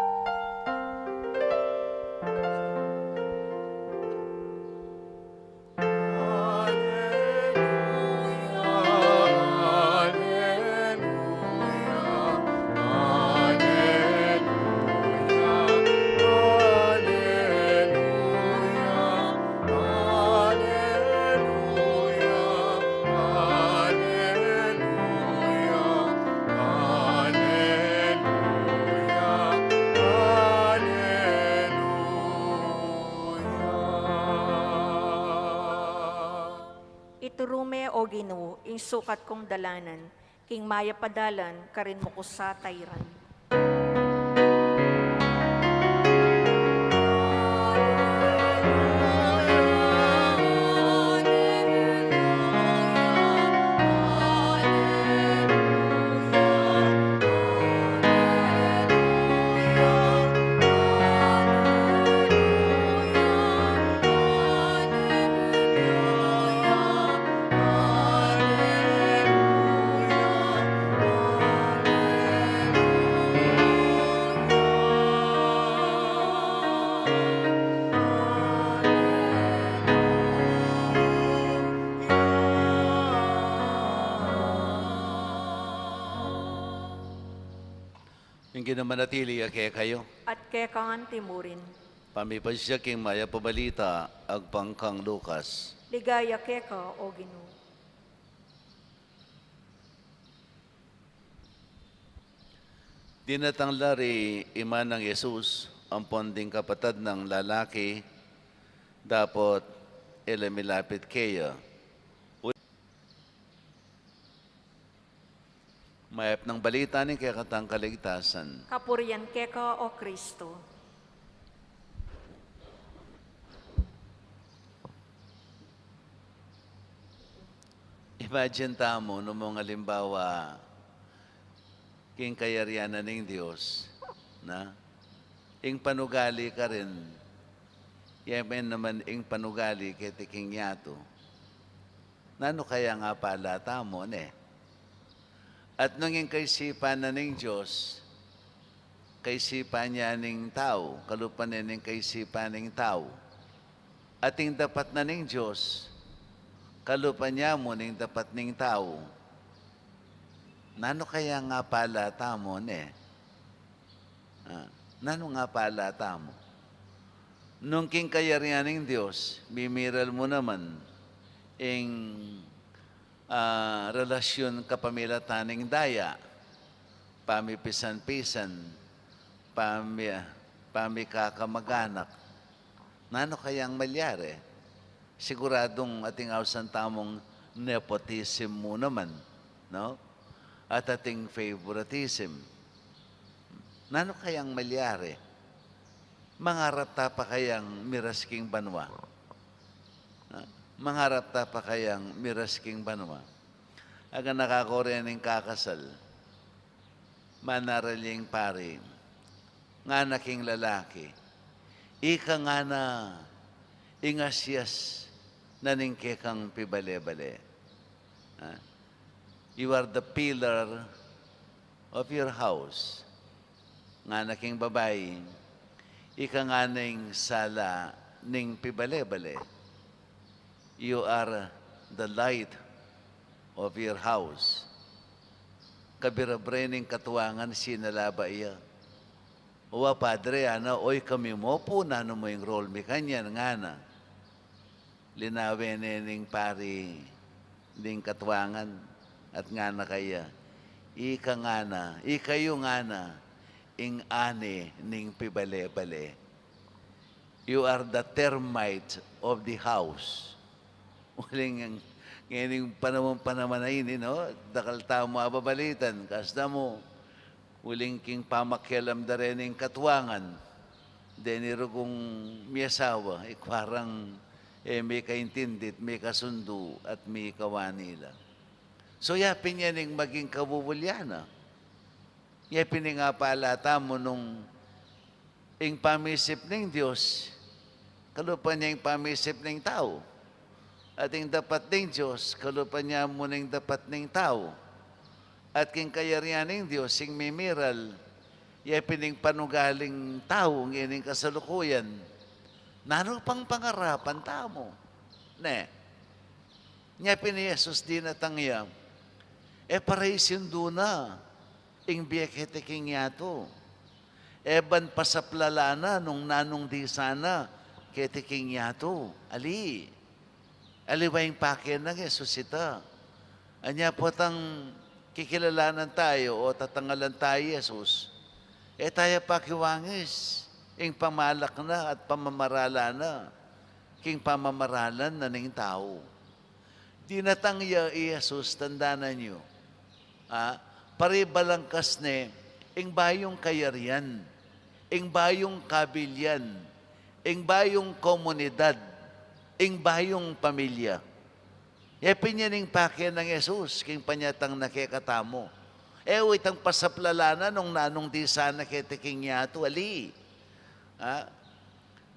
Ituru me, o Ginu, ing sukat kung dalanan, king mayap a dalan karin mu ku sa tairan. Ing Ginu manatili ya kekayu. At keka ngan mu rin. Pamipasya king mayap a balita agpang kang Lucas. Ligaya keka, o Ginu. Dinatang la ri i manang Jesus ampon ding kapatad nang lalaki, dapot e la milapit keya. Mayap nang balita ning kekatang kaligtasan. Kapurian keka, o Kristo. Imagine tamu, nu mung alimbawa, king kayarian na ning Dios, na? Ing panugali karin, ya me naman ing panugali keti king yatu. Nanu kaya nga pala tamu, ne? At nung ing kaisipan na ning Dios, kaisipan ya ning tau, kalupa ne ning kaisipan ning tau. At ing dapat na ning Dios, kalupa ne mu ning dapat ning tau. Nanu kaya nga pala tamu, ne? Ah, nanu nga pala tamu? Nung king kayarian ning Dios, mimiral mu naman ing, ah, relasyun kapamilatan ning daya, pamipisan-pisan, pami-, pamikakamaganak. Nanu kayang malyari? Siguradung ating ausan tamung nepotism mu naman, no? At ating favoritism. Nanu kayang malyari? Mangarap ta pa kayang miras king banua? Ha? Mangarap ta pa kayang miras king banua? Aga nakakore ning kakasal, manaral ya ing pari, ngana king lalaki, ika ngana ing asias na ning kekang pibale-bale. Ha? You are the pillar of your house. Ngana king babai, ika ngana ing sala ning pibale-bale. You are the light of your house. Kabira-bira ning katuangan, sinalaba ya. Wa, padre, ana, oy kami mu pu, nanu mu ing role mi kanyan, ngana. Linawen ne ning pari ding katuangan at ngana kaya, ika ngana, ikayu ngana ing ani ning pibale-bale. You are the termite of the house. Uling ngening panamun, panaman a ini, no? Dakal tamu ababalitan, kasdamu, uling king pamakialam da reng katuangan, deni rugung miasawa, ikwarang, e, mikaintindi at mikasundu at mikawani la. So, yapin ya ning maging kawuwulian na. Yapin ing apala tamu nung ing pamisip ning Dios, kalupa ne ing pamisip ning tau. At ing dapat ning Dios, kalupa ne mu ing dapat ning tau. At king kayarian ning Dios, ing mimiral, yapin ing panugaling tau ngening kasalukuyan. Nanu pang pangarapan tamu? Ne. Yapin i Jesus dinatang ya, e para isundu na ing bie keti king yatu. E ban pasaplalan na nung nanung di sana keti king yatu. Ali. Aliwa ing pake nang Jesus ita. Anya potang kikilalanan tayu o tatangalan tayu i Jesus, e taya pakiwangis ing pamalak na at pamamaralan na king pamamaralan na ning tau. Dinatang ya i Jesus, tandanan yu, a, para ibalangkas ne ing bayung kayarian, ing bayung kabilian, ing bayung komunidad, ing bayung pamilya. Yapin ya ning pake nang Jesus king panyatang na kekatamu. E wa itang pasaplalan na nung nanung di sana keti king yatu, ali. A,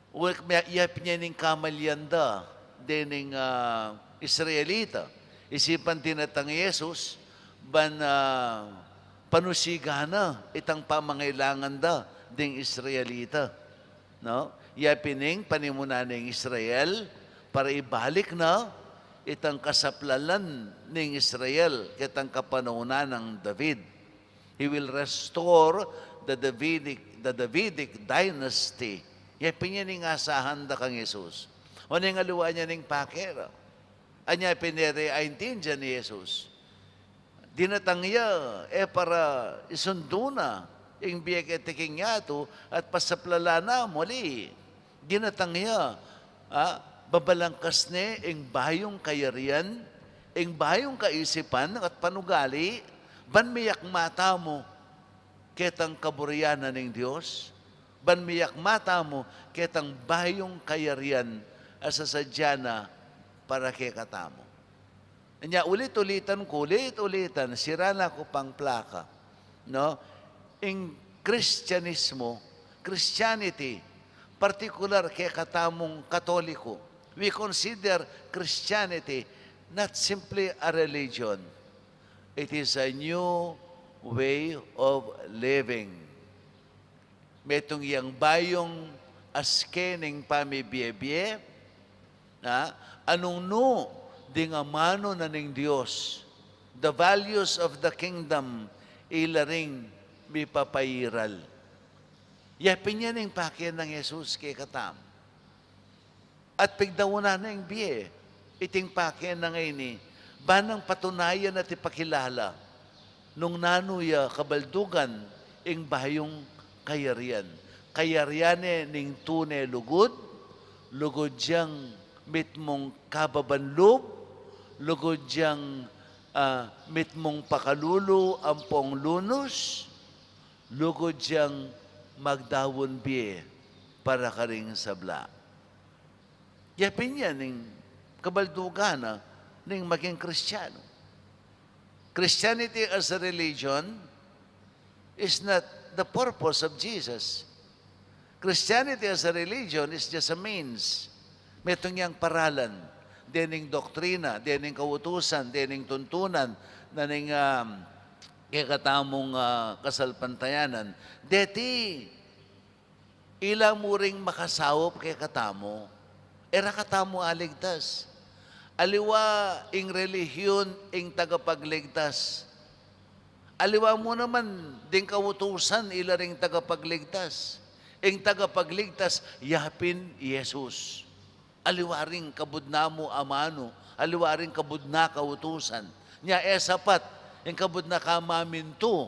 Uling, yapin ya ning kamalian da dening, ah, Israelita. Isipan dinatang i Jesus ban, ah, panusigan na itang pamangailangan da ding Israelita. No? Yapin ing panimunan ning Israel para ibalik na itang kasaplalan ning Israel ketang kapanaun nang David. He will restore the Davidic, the Davidic dynasty. Yapin ya ning asahan da kang Jesus. O, ning aliwa ne ning pake ra. Anya pin e re aintindian ni Jesus. Dinatang ya, e para isundu na ing bie keti king yatu at pasaplalan na muli. Dinatang ya, a, babalangkas ne ing bayung kayarian, ing bayung kaisipan at panugali, ban miyakma tamu ketang kaburian na ning Dios, ban miyakma tamu ketang bayung kayarian a sasadya na para kekatamu. Nya, ulit-ulitan ku, ulit-ulitan, sira na ku pang plaka, no? Ing Kristianismo, Christianity, partikular kekatamung Katoliko, we consider Christianity not simply a religion. It is a new way of living. Metung yang bayung aske ning pamibie-bie, na, anung nu ding amanu na ning Dios, the values of the kingdom, ila ring mipapairal. Ya pin yan ing pake nang Jesus kekatamu. At pigdaunan na ing bie, iting pake na ngeni, ba nang patunayan at ipakilala nung nanu ya kabaldugan ing bayung kayarian. Kayarian ne ning tune lugud, lugud yang mitmung kababan lub, lugud yang, ah, mitmung pakalulu ampong lunus, lugud yang magdaun bie para karing sabla. Ya pin yan ing kabaldugan na ning maging Kristiyanu. Christianity as a religion is not the purpose of Jesus. Christianity as a religion is just a means. Metung yang paralan, dening doktrina, dening kautusan, dening tuntunan, na ning, um, kekatamung, ah, kasalpantayanan. Deti, ila mu ring makasaup kekatamu, e ra katamu aligtas. Aliwa ing relihiyon ing tagapagligtas. Aliwa mu naman ding kautusan, ila ring tagapagligtas. Ing tagapagligtas, ya pin i Jesus. Aliwa ring kabud na mu amanu, aliwa ring kabud na kautusan. Nya e sapat ing kabud na ka mamintu.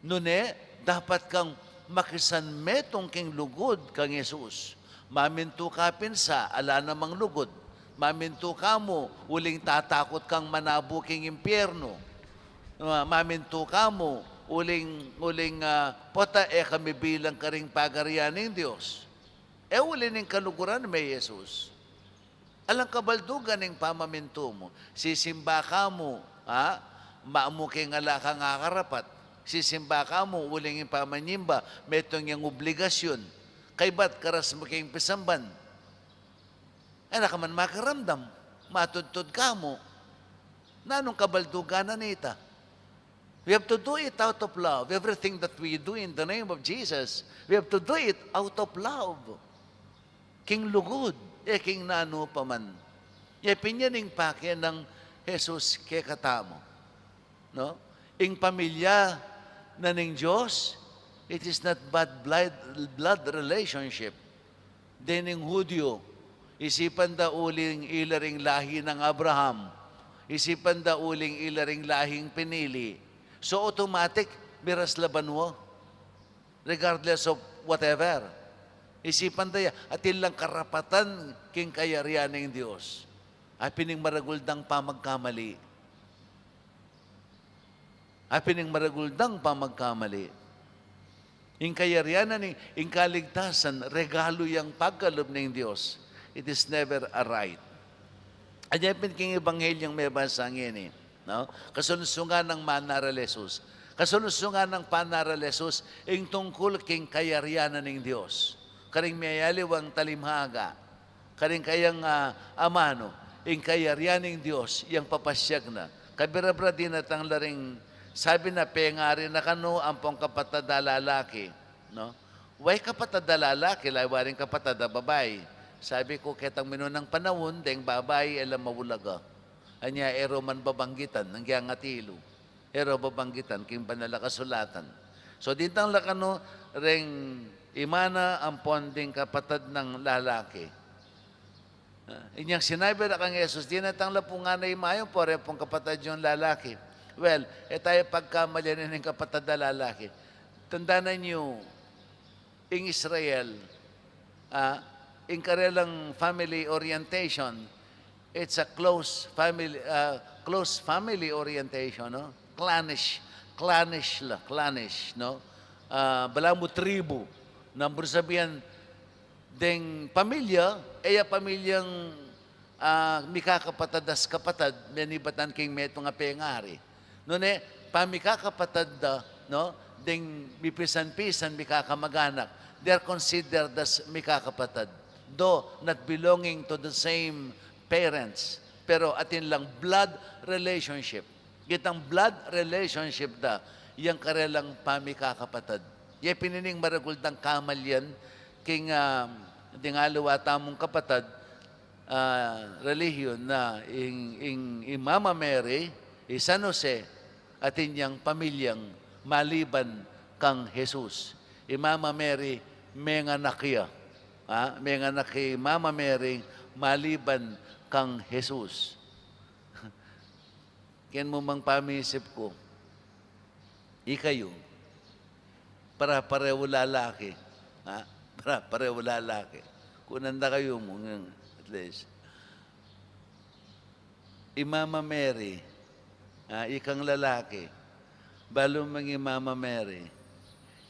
Nune, dapat kang makisanmetung king lugud kang Jesus. Mamintu ka pin sa, ala namang lugud. Mamintu ka mu, uling tatakut kang manabu king impyernu. Ma-, mamintu ka mu, uling, uling, ah, pota e ka mibilang karing pagarian ning Dios. E uli ning kaluguran me Jesus. Alang kabaldugan ning pamamintu mu. Sisimba ka mu, ha? Mamu king ala kang akarapat. Sisimba ka mu, uling ing pamanyimba, metung yang obligasyun. Kaybat karas mu king pisamban, e na ka man makiramdam, matudtud ka mu. Nanung kabaldugan na nita? We have to do it out of love. Everything that we do in the name of Jesus, we have to do it out of love. King lugud, e king nanu pa man. Ya pin yan ing pake nang Jesus kekatamu. No? Ing pamilya na ning Dios, it is not but blood, blood relationship. Dening Hudyo, isipan da uling ila ring lahi nang Abraham, isipan da uling ila ring lahing pinili. So automatic, miras la banua, regardless of whatever. Isipan da ya, atin lang karapatan king kayarian ning Dios. Apin ing maragul dang pamagkamali. Apin ing maragul dang pamagkamali. Ing kayarian na ning, ing kaligtasan, regalu yang pagkalub ning Dios. It is never a right. Anya pin king Ebanghelyung mebasa ngeni, no? Kasulsugan nang panaral Jesus. Kasulsugan nang panaral Jesus, ing tungkul king kayarian na ning Dios. Karing miyayaliwang talimhaga. Karing kayang, ah, amanu, ing kayarian ning Dios, yang papasyag na. Kabirabra dinatang la ring, sabi na, pengari na kanu ampong kapatad a lalaki, no? Way kapatad a lalaki, lawa ring kapatad a babai. Sabi ku, ketang minunang panaun, deng babai, e la maulaga. Anya, e ro man babanggitan, nang giyang atilu. E ro babanggitan king Banal a Kasulatan. So, dintang la kanu ring imana ampon ding kapatad nang lalaki. Ah, inyang sinabi ra kang Jesus, dinatang la pu ngana imayu, pore pung kapatad yung lalaki. Well, e tayu pagkamalian ing kapatad a lalaki. Tandanan yu, ing Israel, ah, ing karelang family orientation, it's a close family, ah, close family orientation, no? Clannish, clannish la, clannish, no? Ah, balamu tribu, nang buri sabian, deng pamilya, e ya pamilyang, ah, mikakapatad as kapatad, menibatan king metung a pengari. Nune, pamikakapatad da, no? Deng mipisan-pisan, mikakamaganak. They are considered as mikakapatad, though not belonging to the same parents. Pero atin lang blood relationship. Kitang blood relationship da, yang karelang pamikakapatad. Ya pin ining maragul dang kamalian, king, ah, ding aliwa tamung kapatad, ah, relihiyon na ing, ing, ing Mama Mary, i San Jose, atin yang pamilyang maliban kang Jesus. I Mama Mary, menganak ya. Ha? Menganak i Mama Mary maliban kang Jesus. Ken mu mang pamisip ku, ikayu, para parehu lalaki. Ha? Para parehu lalaki. Kunan da kayu mu ngan, at least. I Mama Mary, ha, ikang lalaki, balu mang i Mama Mary,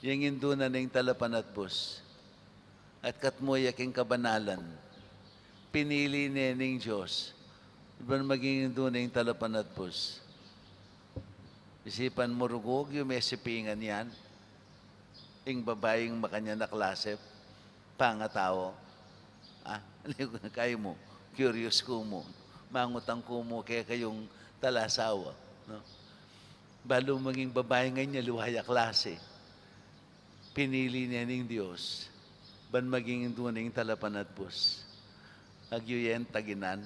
yang indu na ning talapanatbus. At katmu ya king kabanalan, pinili ne ning Dios ban maging indu ning talapanatbus. Isipan mu, rugug yu mesipingan yan, ing babaing makanyan a klase pangatau. Ah, kayu mu, curious ku mu, mangutang ku mu kekayung talasawa, no? Balu mang ing babaing nganyan aliwa ya klase, pinili ne ning Dios ban maging indu ning talapanatbus. Agyu yan taginan.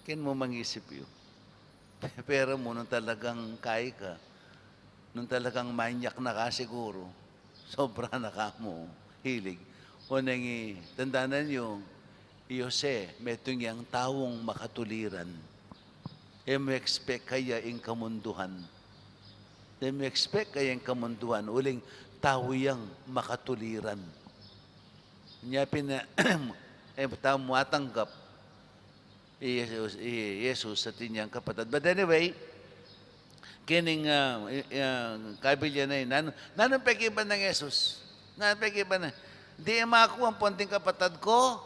Ken mu mangisip yu. Pero mu nung talagang kai ka, nung talagang manyak na ka siguru, sobra na ka mu hilig. O neng i, tandanan yu, i Jose, metung yang taung makatuliran. E mu expect kaya ing kamunduhan. E mu expect kaya ing kamunduhan, uling tau yang makatuliran. Nya pin, e, tau mu atanggap i Jesus, i Jesus atin yang kapatad. But anyway, kining, ah, i, ah, kabilyan na yan. Nan-, nanung pekibat nang Jesus? Nanung pekibat na? Di maku ampon ding kapatad ku,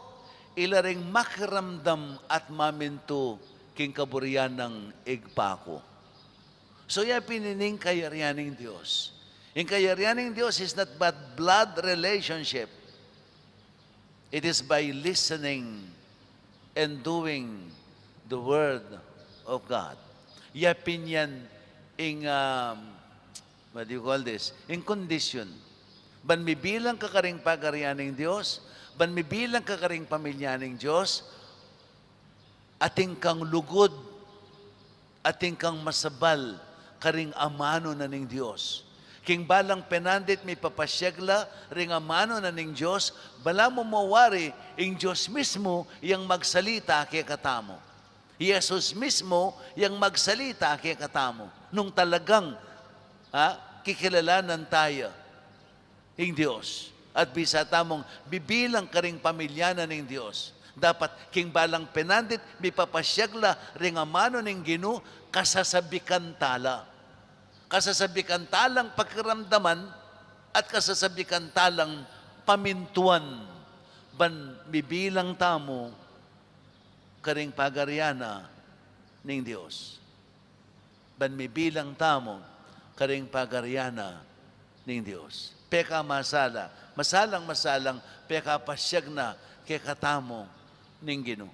ila ring makiramdam at mamintu king kaburian nang Ibpa ku. So, ya pin ining kayarian ning Dios. Ing kayarian ning Dios is not but blood relationship. It is by listening and doing the word of God. Ya pin yan ing, um, what do you call this? Ing kondisyon. Ban mibilang ka karing pagarian ning Dios, ban mibilang ka karing pamilya ning Dios, atin kang lugud, atin kang masabal karing amanu na ning Dios. King balang penandit mipapasyag la ring amanu na ning Dios, balamu mu wari ing Dios mismu yang magsalita kekatamu. Jesus mismu yang magsalita kekatamu. Nung talagang, ha, kikilalanan taya ing Dios. At bisa tamung bibilang karing pamilya na ning Dios. Dapat king balang penandit, mipapasyag la ring amanu ning Ginu, kasasabikan tala. Kasasabikan talang pakiramdaman at kasasabikan talang pamintuan. Ban mibilang tamu karing pagarian na ning Dios. Ban mibilang tamu karing pagarian na ning Dios. Pekamasala, masalang-masalang pekapasyag na kekatamu ning Ginu.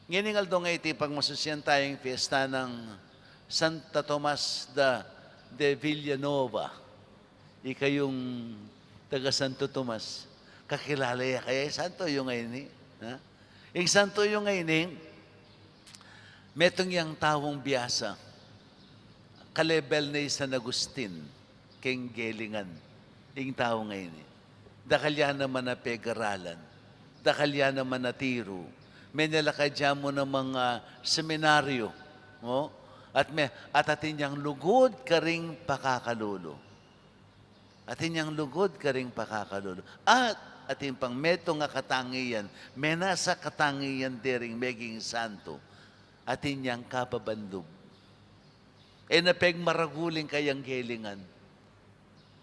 Ngening aldo ngeni pagmasusian taya ing fiesta nang Santa Tomas da, de Villanova. Ikayung taga Santo Tomas, kakilala ya kaya ing santo yu ngeni? Ha? Ing santo yu ngeni, metung yang taung biasa, kalebel ne i San Agustin keng gelingan. Ing tau ngeni, dakal ya naman a pegaralan, dakal ya naman a tiru, menalakad ya mu namang seminaryo, no? At me-, at atin yang lugud karing pakakalulu. Atin yang lugud karing pakakalulu. At atin pang metung a katangian, menasa katangian dering meging santo, atin yang kababandub. E na pegmaragul ing kayang gelingan.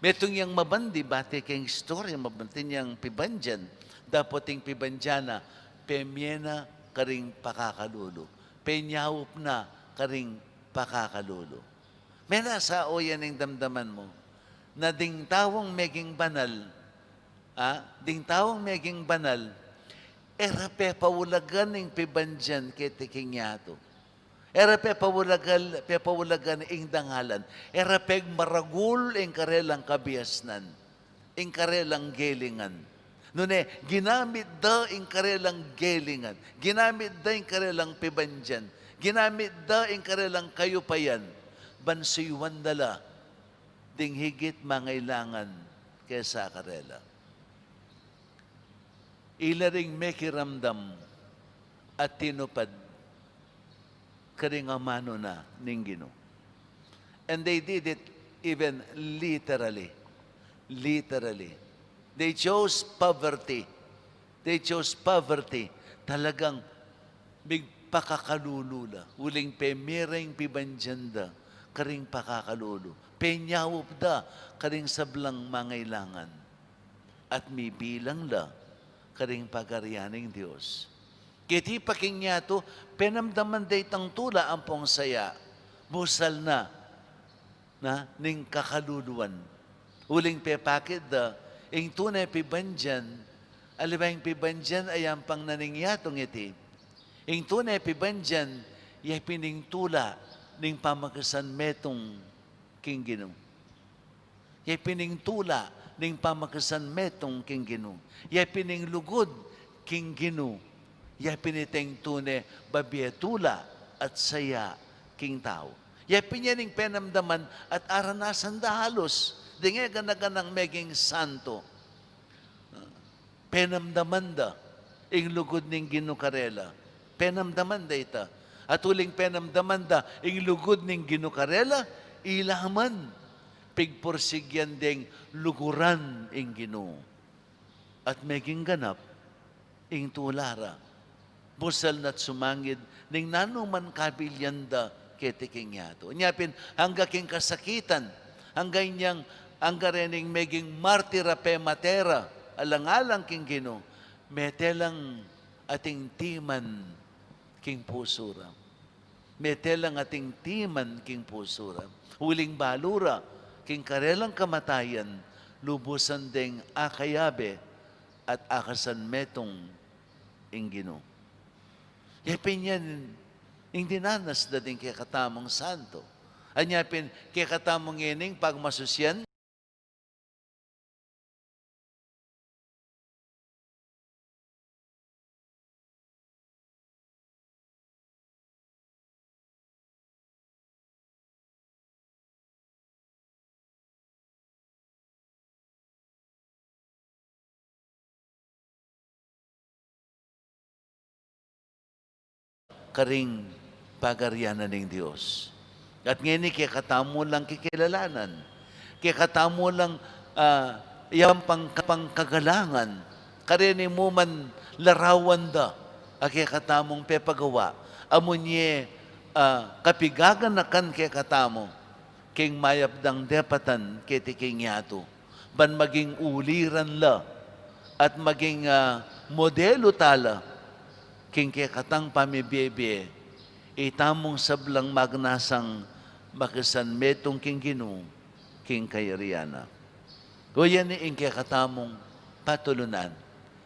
Metung yang mabandi, bati keng istorya, mabandi yang pibandian, dapot ing pibandian na, pemie na karing pakakalulu, penyaup na karing pakakalulu. Menasa o yan ing damdaman mu, na ding taung meging banal, a, ding taung meging banal, e ra pepaulagan ing pibandian keti king yatu. E ra pepaulagan, pepaulagan ing dangalan. E ra pegmaragul ing karelang kabiasnan, ing karelang gelingan. Nune, ginamit da ing karelang gelingan. Ginamit da ing karelang pibandian. Ginamit da ing karelang kayupayan. Ban suyuan da la ding higit mangailangan kesa karela. Ila ring mekiramdam at tinupad karing amanu na ning Ginu. And they did it even literally. Literally. They chose poverty. They chose poverty. Talagang migpakakalulu la. Uling pemira ing pibandian da karing pakakalulu. Penyaup da karing sablang mangailangan. At mibilang la karing pagarian ning Dios. Keti pa king yatu, penamdaman da itang tula ampong saya, busal na, na ning kakaluluan. Uling pepakit da, ing tune pibandian, aliwa ing pibandian a yampang na ning yatung iti. Ing tune pibandian, ya pin ing tula ning pamakisan metung king Ginu. Ya pin ing tula ning pamakisan metung king Ginu. Ya pin ing lugud king Ginu. Ya pin iteng tune babie tula at saya king tau. Ya pin yan ing penamdaman at aranasan da halus ding e gana-ganang meging santo. Penamdaman da ing lugud ning Ginu karela. Penamdaman da ita. At uling penamdaman da ing lugud ning Ginu karela, ila man pigpursigyan deng luguran ing Ginu. At meging ganap ing tula ra. Busal na't sumangid ning nanu man kabilian da keti king yatu. Nya pin, angga king kasakitan, angga inyang, angga rening meging martir a pemate ra, alang-alang king Ginu, mete lang ating timan king pusu ra. Mete lang ating timan king pusu ra. Uling balu ra, king karelang kamatayan, lubusan deng akayabe at akasan metung ing Ginu. Ya pin yan ing dinanas da ding kekatamung santo. Anya pin kekatamung ining pagmasusian. Karing pagarian na ning Dios. At ngeni kekatamu lang kikilalanan, kekatamu lang, ah, yang pang-, pangkagalangan, kareni mu man larawan da a kekatamung pepagawa, amunye, ah, kapigaganakan kekatamu king mayap dang depatan keti king yatu, ban maging uliran la at maging, ah, modelu tala king kekatang pamibie-bie, itamung sablang magnasang makisan metung king Ginu, king kayarian na. O yan ing kekatamung patulunan.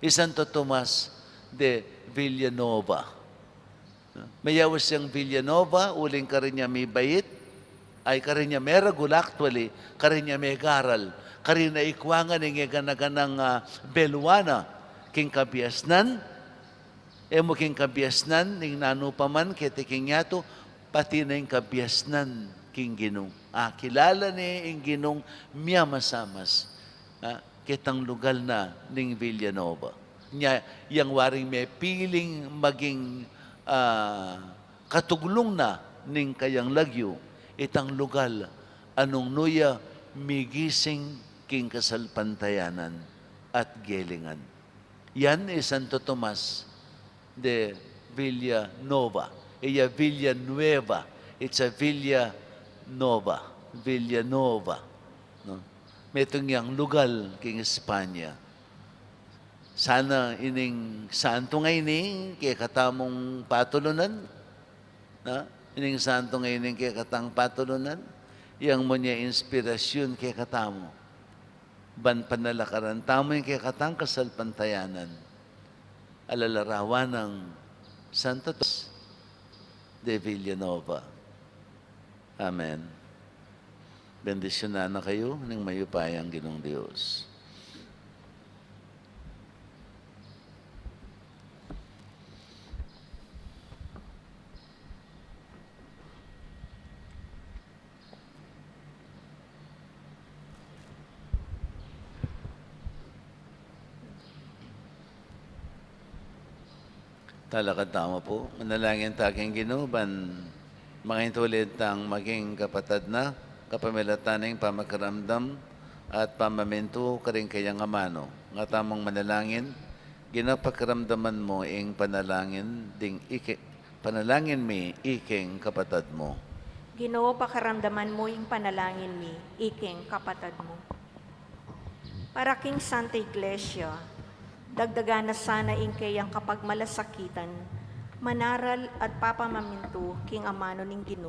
I Santo Tomas de Villanova. Meyaus yang Villanova, uling karin ya mibait, ay, karin ya meragul, actually, karin ya megaral, karin ya ikuangan ing egana-ganang, ah, beluana, king kabiasnan, e mu king kabiasnan ning nanu pa man keti king yatu, pati na ing kabiasnan king Ginu. Akilala ne ing Ginung miyamasamas, ah, ketang lugal na ning Villanova. Nya, yang waring mepiling maging, ah, katuglung na ning kayang lagyu, itang lugal a nung nu ya migising king kasalpantayanan at gelingan. Yan i Santo Tomas de Villanova. Iya Villanueva. It's a Villanova. Villanova. No? Metung yang lugal king Espanya. Sana ining santo ngeni kekatamung patulunan, na? Ining santo ngeni kekatang patulunan, yang munye inspirasyun kekatamu. Ban panalakaran tamu ing kekatang kasalpantayanan. Alalarawan nang Santo Tomas de Villanova. Amen. Bendisyunan na kayu ning mayupayang Ginung Dios. Talakad tamu pu. Manalangin ta king Ginu ban makaintulid tang maging kapatad na, kapamilatan ning pamakiramdam at pamamintu karing kayang amanu. Nga tamung manalangin, Ginu, pakiramdaman mu ing panalangin ding ike, panalangin mi iking kapatad mu. Ginu, pakiramdaman mu ing panalangin mi iking kapatad mu. Para king Santa Iglesia, dagdagan na sana ing kayang kapagmalasakitan, manaral at papamamintu king amanu ning Ginu,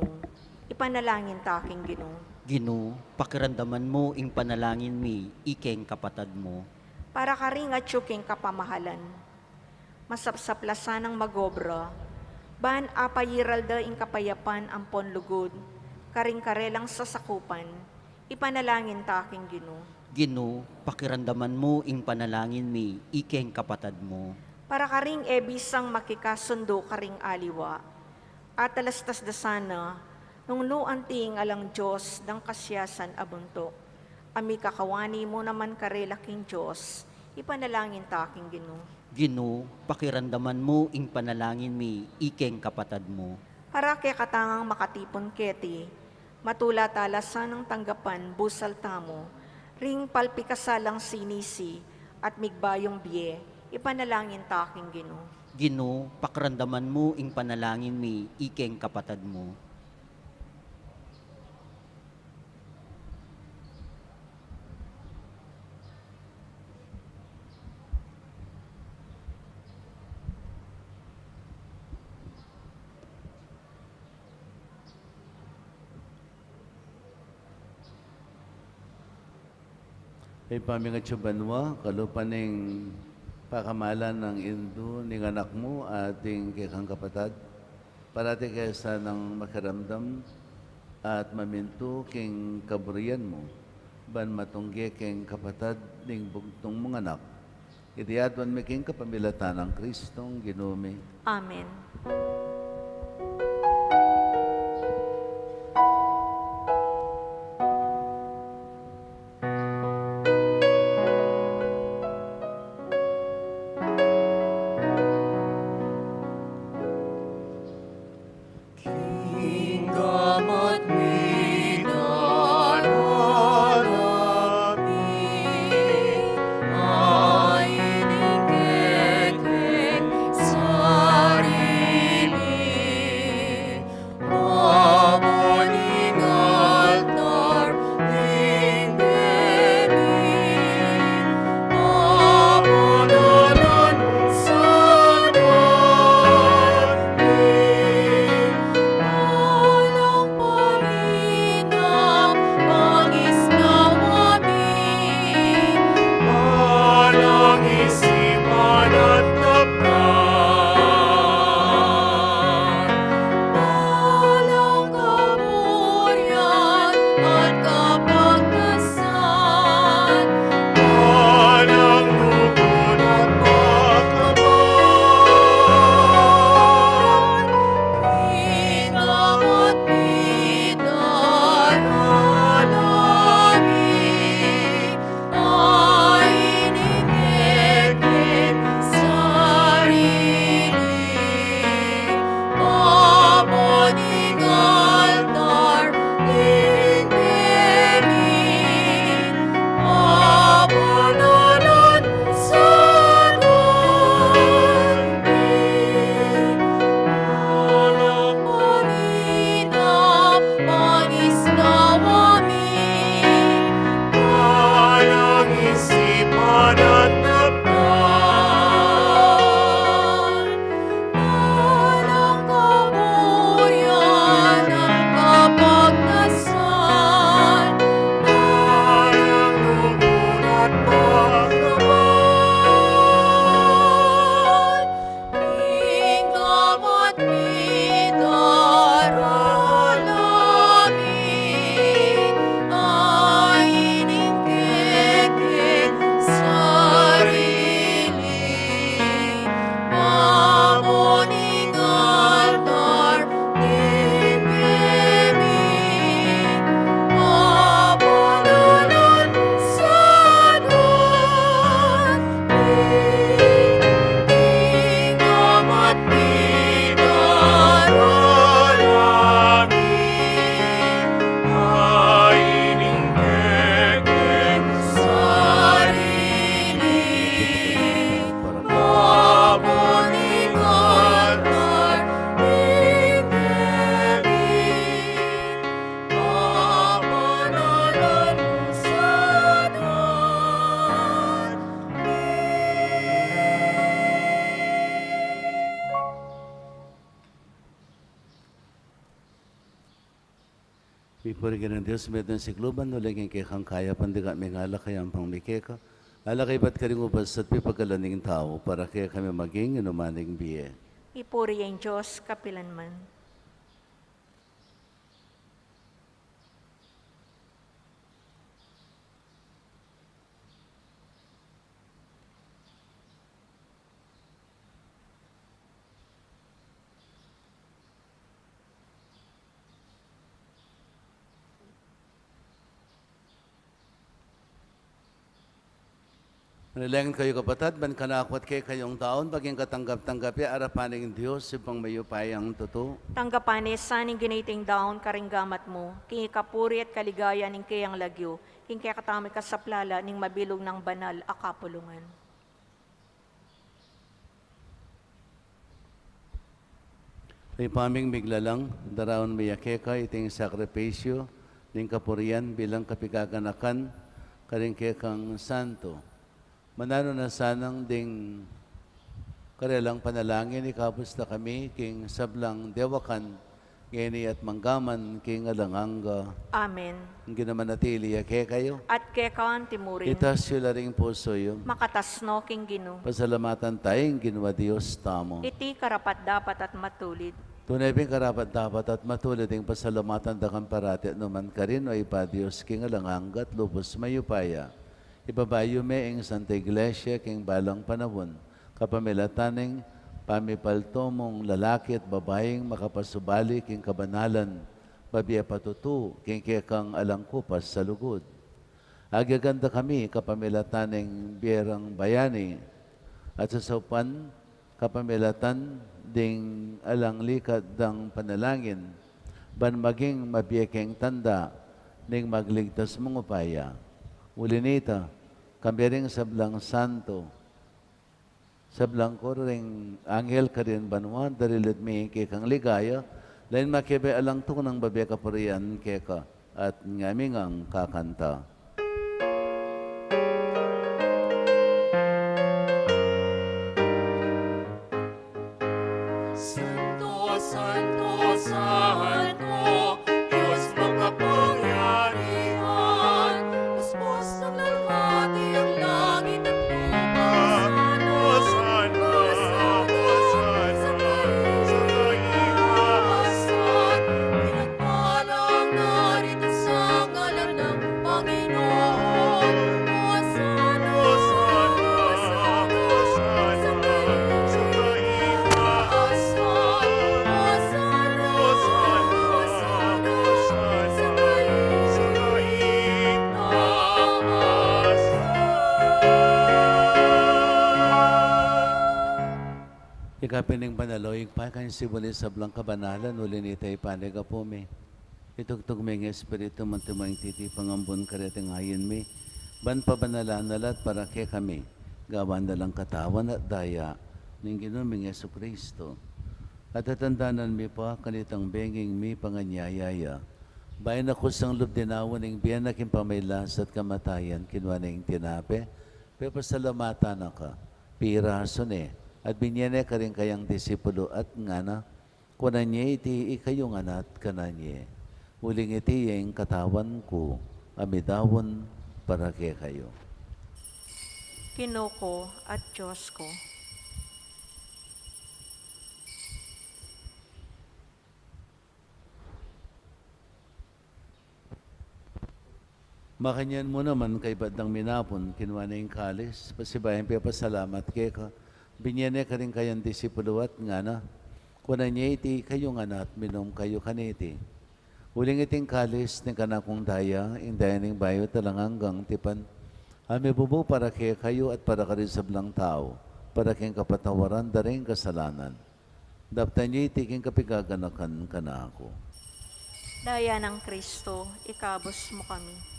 ipanalangin ta king Ginu. Ginu, pakiramdaman mu ing panalangin mi iking kapatad mu. Para karing atyu king kapamahalan, masapsap la sanang magobra, ban apayiral da ing kapayapan ampon lugud karing karelang sasakupan, ipanalangin ta king Ginu. Ginu, pakiramdaman mu ing panalangin mi iking kapatad mu. Para karing e bisang makikasundu karing aliwa, atalastas da sana nung nu anting alang Dios dang kasiasan a buntuk, a mikakawani mu naman karela king Dios, ipanalangin ta king Ginu. Ginu, pakiramdaman mu ing panalangin mi iking kapatad mu. Para kekatang makatipun keti, matula ta la sanang tanggapan busal tamu ring palpikasalang sinisi at migbayung bie, ipanalangin ta king Ginu. Ginu, pakiramdaman mu ing panalangin mi iking kapatad mu. Ibpa mi atsu ka banua, kalupa ning pakamalan ning Indu ning Anak mu at ing kekang kapatad, parati ke sanang makiramdam at mamintu king kaburian mu, ban matungge king kapatad ning bugtung mung Anak. Iti aduan mi king kapamilatan nang Kristong Ginu mi. Amen. Purihin kang Dios, metung sikluban, uling king kekang kayapan dika mingalak, kayapan mi keka. Ala kaybat karing ubas at pipagalan ning tau, para kekami maging inuman ning bie. Ipuri ya ing Dios kapilanman. Manalangin kayu, kapatad, ban kanaku at kekayung taun maging katanggap-tanggap ya arapan ning Dios, Ibpang mayupayang tutu. Tanggapan na sa ning Ginu iting daun karing gamat mu, king ikapuri at kaligayan ning keyang lagyu, king kekatamung kasaplalan ning mabilug nang banal a kapulungan. Ibpa ming miglalang, daraun mi ya keka iting sakripisyu ning kapurian bilang kapigaganakan karing kekang santo. Mananu na sanang ding karelang panalangin, ikabus na kami king sablang dewakan, ngeni at manggaman king alang angga. Amen. Ing Ginu manatili ya kekayu. At keka mu rin. Itas yu la ring pusu yu. Makatas no king Ginu. Pasalamatan taya ing Ginu a Dios tamu. Iti karapat-dapat at matulid. Tune pin karapat-dapat at matulid ing pasalamatan da ka parati at nukarin man, O Ibpa, Dios king alang angga at lubus mayupaya. Ibaba yu me ing Santa Iglesia king balang panaun, kapamilatan ning pamipaltu mung lalaki at babaing makapasubali king kabanalan, babie patutu king kekang alang kupas a lugud. Agyagan da kami kapamilatan ning bie rang bayani, at sasaupan kapamilatan ding alang likat dang panalangin, ban maging mabie keng tanda ning magligtas mung upaya. Uli nita, kambe ring sablang santo, sablang koro ring anghel karin banua, darilit mi kekang ligaya, lain makibe alang tunang babie kapurian keka, at ngami ngang kakanta. Santo, santo, santo, Dios makapangyarihan, puspusan ning dagat at langit at lupa. Hosana, Hosana, Hosana, Hosana, Hosana. Pinagpala ang naririnig sa ngalan ng Panginoon. Hosana, Hosana, Hosana, Hosana, Hosana, Hosana, Hosana, Hosana, Hosana. Ika pin ing banal, O Ibpa, ika ing sibul ning sablang kabanalan, uli nita ipanyawad mi. Itugtug me ing Espiritu mu, antimo ing titipang ambun kareting ain mi, ban pabanalan na la at para kekami gawan na lang katawan at daya ning Ginu ming Jesucristo. At tatandanan mi pa kanitang benging mipanganyaya ya, bayu na kusang lub dinaun ing bie na king pamagkasakit at kamatayan, kinua ne ing tinape, pepasalamatan na ka, pirasu ne, at binye ne karing kayang disipulu at ngana: Kunan ye iti ikayu ngan at kanan ye, uling iti ya ing katawan ku a midaun para kekayu. Ginu ku at Dios ku. Makanyan mu naman, kaybat dang minapun, kinua ne ing kalis, pasibayu yang pepasalamat keka, binye ne karing kayang disipulu at ngana: Kunan ye iti ikayu ngan at minum kayu kaniti, uling iti ing kalis ning kanakung daya, ing daya ning bayu at alang anggang tipan, a mibubu para kekayu at para karing sablang tau, para king kapatawaran da ring kasalanan. Daptan ye iti king kapigaganakan kanaku. Daya nang Kristo, ikabus mu kami.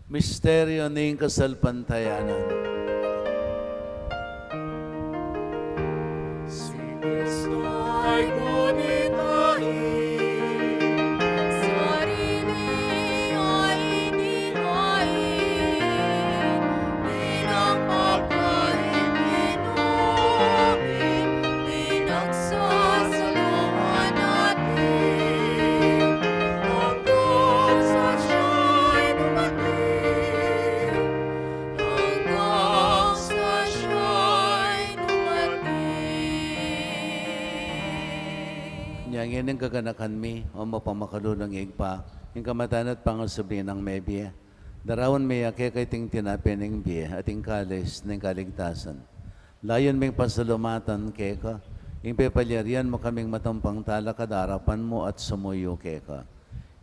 Misteryu ning kasalpantayanan. Si Kristo ay gunit na ing sarili, ay di ay Nya ngeni gaganakan mi, o mapamakalulung Ibpa, ing kamatayan at pangasubli nang mebie. Daraun mi ya keka iting tinape ning bie at ing kalis ning kaligtasan. Layun ming pasalamatan keka ing pepalyarian mu kaming matampang talakad king arapan mu at sumuyu keka.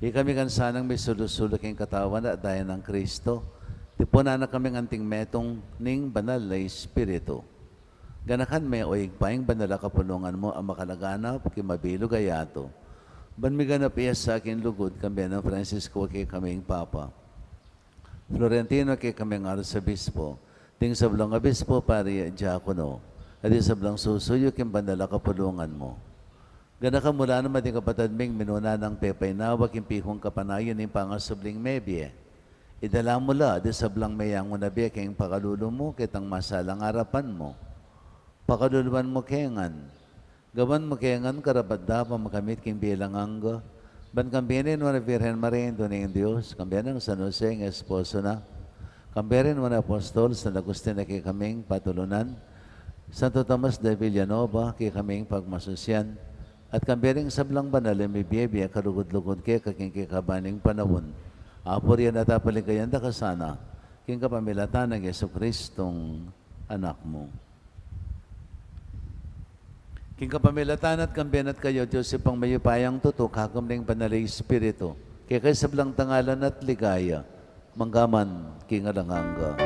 Ikami ngan sanang misulu-sulu king katawan at daya nang Kristo, tipunan na kaming anting metung ning Banal a Espiritu. Ganakan me, o Ibpa, ing banal a kapulungan mu a makalaganap king mabilug a yatu. Ban miganap ya sa king lugud, kambe nang Francisco a kekaming Papa, Florentino a kekaming Arsobispo, ding sablang obispo, pari at diakono, at ding sablang susuyu king banal a kapulungan mu. Ganakan mu la naman ding kapatad ming minuna nang pepainawa king pikung kapanayan ning pangasubling mebie. Idala mu la ding sablang meyangu na bie king pakalulu mu ketang masalang arapan mu. Pakaluluan mu ke ngan. Gawan mu ke ngan karapat-dapat makamit king bie alang angga. Ban kambe rin nuan a Virgen Maria, Indu ning Dios, kambe nang San Jose, ing esposo na, kambe rin nuan a apostol San Agustin a kekaming patulunan, Santo Tomas de Villanova a kekaming pagmasusian, at kambe ring sablang banal a mibie-bie a kalugud-lugud keka king kekaban ning panaun, apurian at apaligayan da ka sana, king kapamilatan nang Jesucristong Anak mu. King kapamilatan na at kambe na at kaya, Dios Ibpang mayupayang tutu, kagum ning Banal a Espiritu, keka ing sablang dangalan at ligaya, mangga man king alang angga.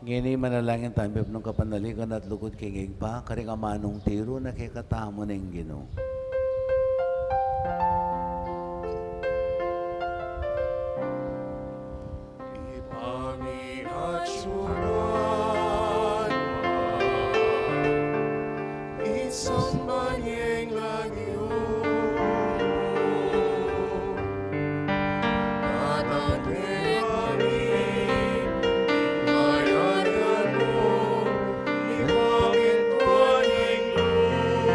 Ngeni manalangin tamu king kapanaligan at lugud king Ibpa, karing amanung tiru na kekatamu ning Ginu. Ibpa mi, atyu ka banua, misamban ya ing lagyu mu, datang kekami ing kayarian mu, mipamintuan ing lub mu.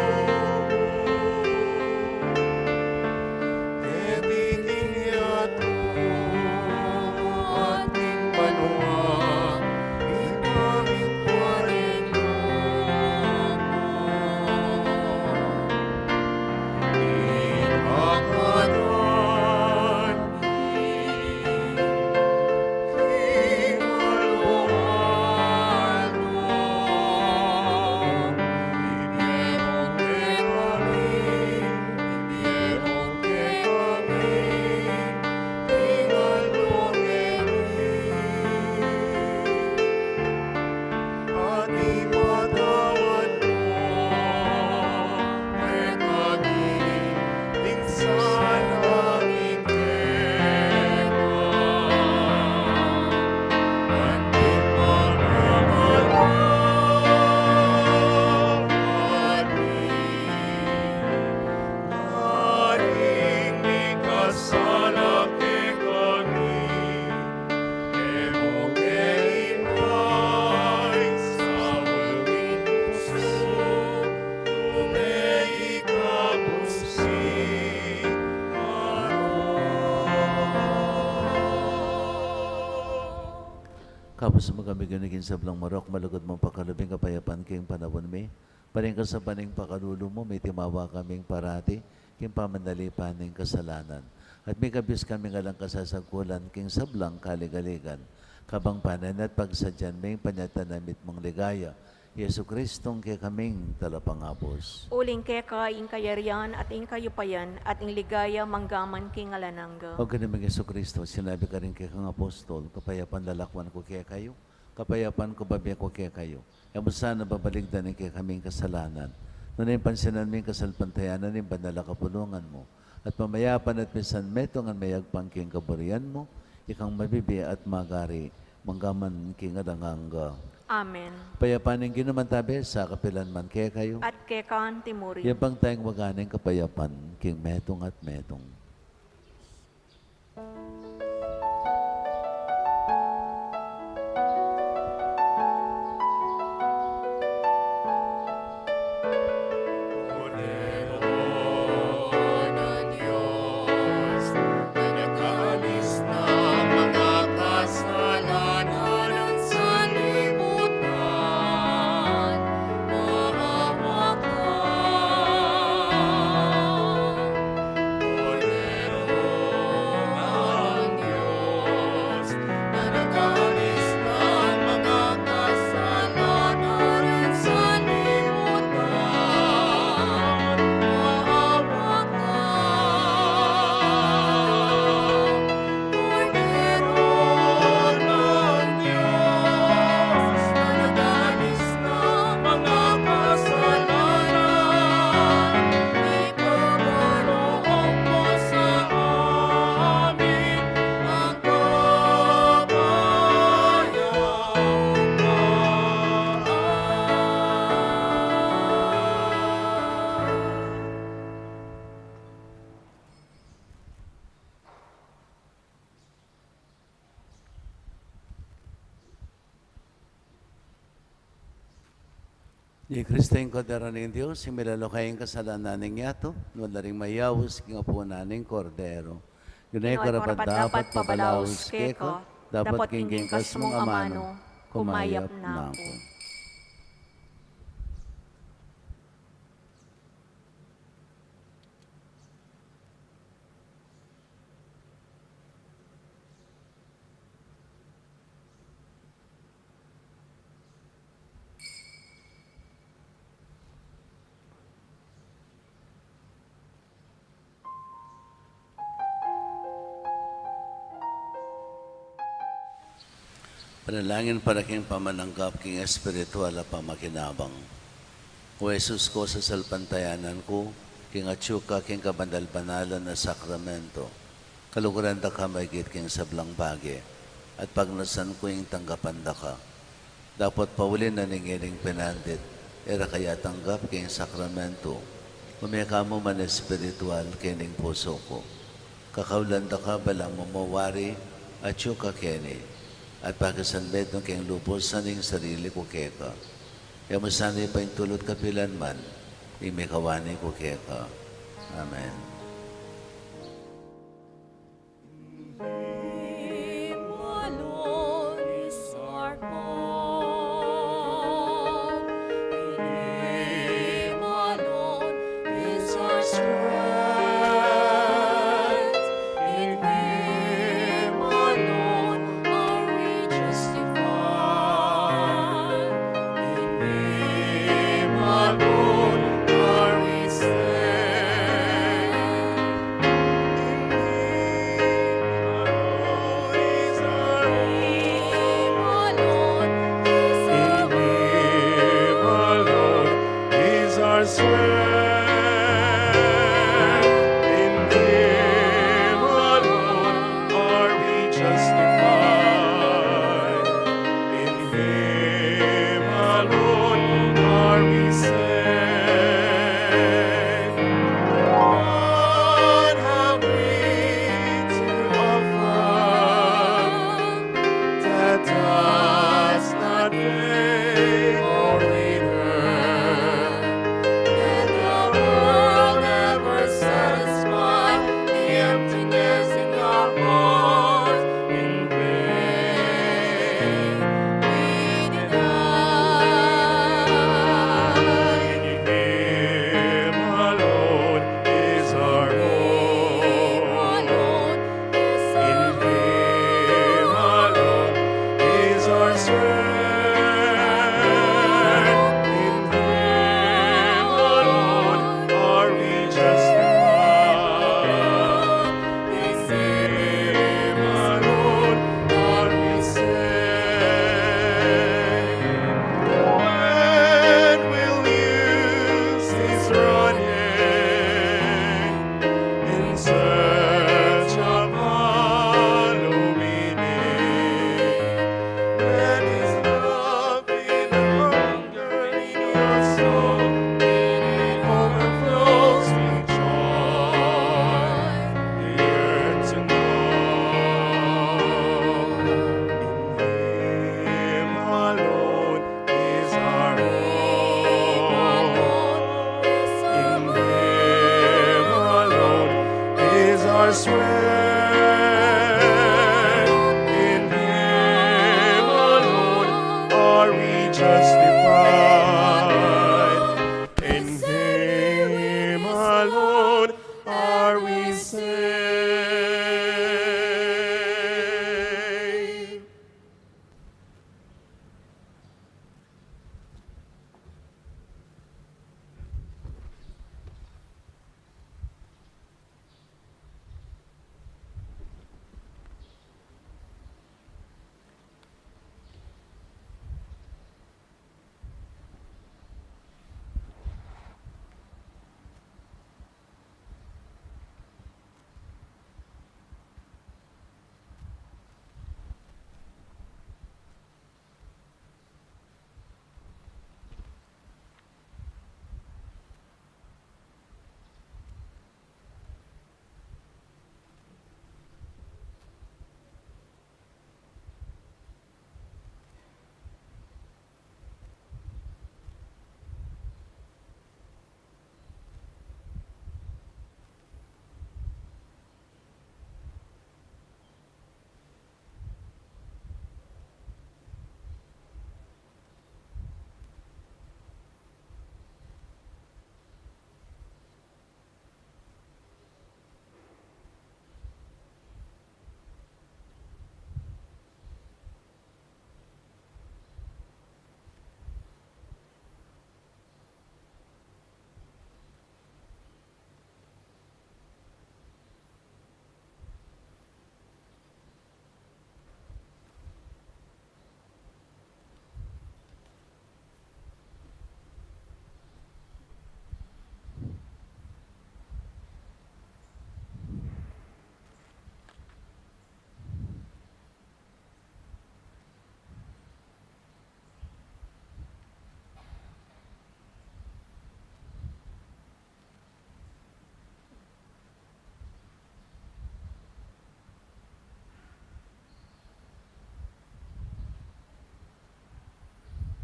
Keti king yatu at king banua, mipamintuan ing lub mu. Ing kakanan mi king aldo-aldo, ibie mu kekami, ibie mu kekami king aldo ngeni, at ipatawad mu kekami ding sala mi keka, anti pamamatawad mi karing mikasala kekami. E mu ke ibie ing sablang aduan, nune ikabus ing marok. Kabus mu kami, Ginu, king sablang marok, malugud mung pakalub ing kapayapan king panaun mi. Ban king kasabian ning pakalulu mu, mitimawa kaming parati king pamanalipan ning kasalanan, at mikabus kaming alang kasasagkulan king sablang kaligaligan, kabang panenayan at pagsadyan mi ing panyatang na mitmung ligaya, Jesucristong kekaming Talapangabus. Uling keka ing kayarian at ing kayupayan at ing ligaya manggaman king alang angga. O Ginu ming Jesucristo, sinabi mu karing kekang apostol, kapayapan lalakwan ku kekayu, kapayapan ku bibie ku kekayu. E mu sana babaligdan ing kekaming kasalanan, nune pansinan mu ing kasalpantayanan ning banal a kapulungan mu, at mamayapan at misan metung ngan mayagpang king kaburian mu, ikang mabibie at magari, manggaman king alang angga. Amen. Kapayapan ning Ginu manatili sa kapilan man kekayu. At keka antimurin. Iyabe tamu ing waga ning kapayapan king metung at metung. I Kristo ing Kordero ning Dios, ing milalako king kasalanan ning yatu, nuan la ring mayaus king apunan ning Kordero. Nuan la ing karapat-dapat pabalaus keka, dapot king king kasmung amanu, kumayap na ku. Panalangin para king pamananggap king espiritual a pamakinabang. O Jesus ku, sasalpantayanan ku king atyu ka king kabanal-banalan a sakramento. Kaluguran da ka maigit king sablang bage, at pagnasan ku ing tanggapan da ka. Dapot pauli na ning ining penandit, e ra ka ya tanggap king sakramento, ume ka mu man espiritual king pusu ku. Kakaulan da ka balamu mu wari atyu ka keni, at pakisanmetung king lubus ing sarili ku keka. E mu sana paintulut kapilan man ing mikawani ku keka. Amen. In him alone is our hope. In him alone is our strength. In him alone are we justified. In him alone are we saved. In him alone is our hope. In him alone is our strength. In him alone are we justified. In him alone are we saved. What have we to offer that does not fade or wither? Can the world ever satisfy the emptiness in our hearts? In vain we deny. Swear in him alone are we justified. In him alone are we saved.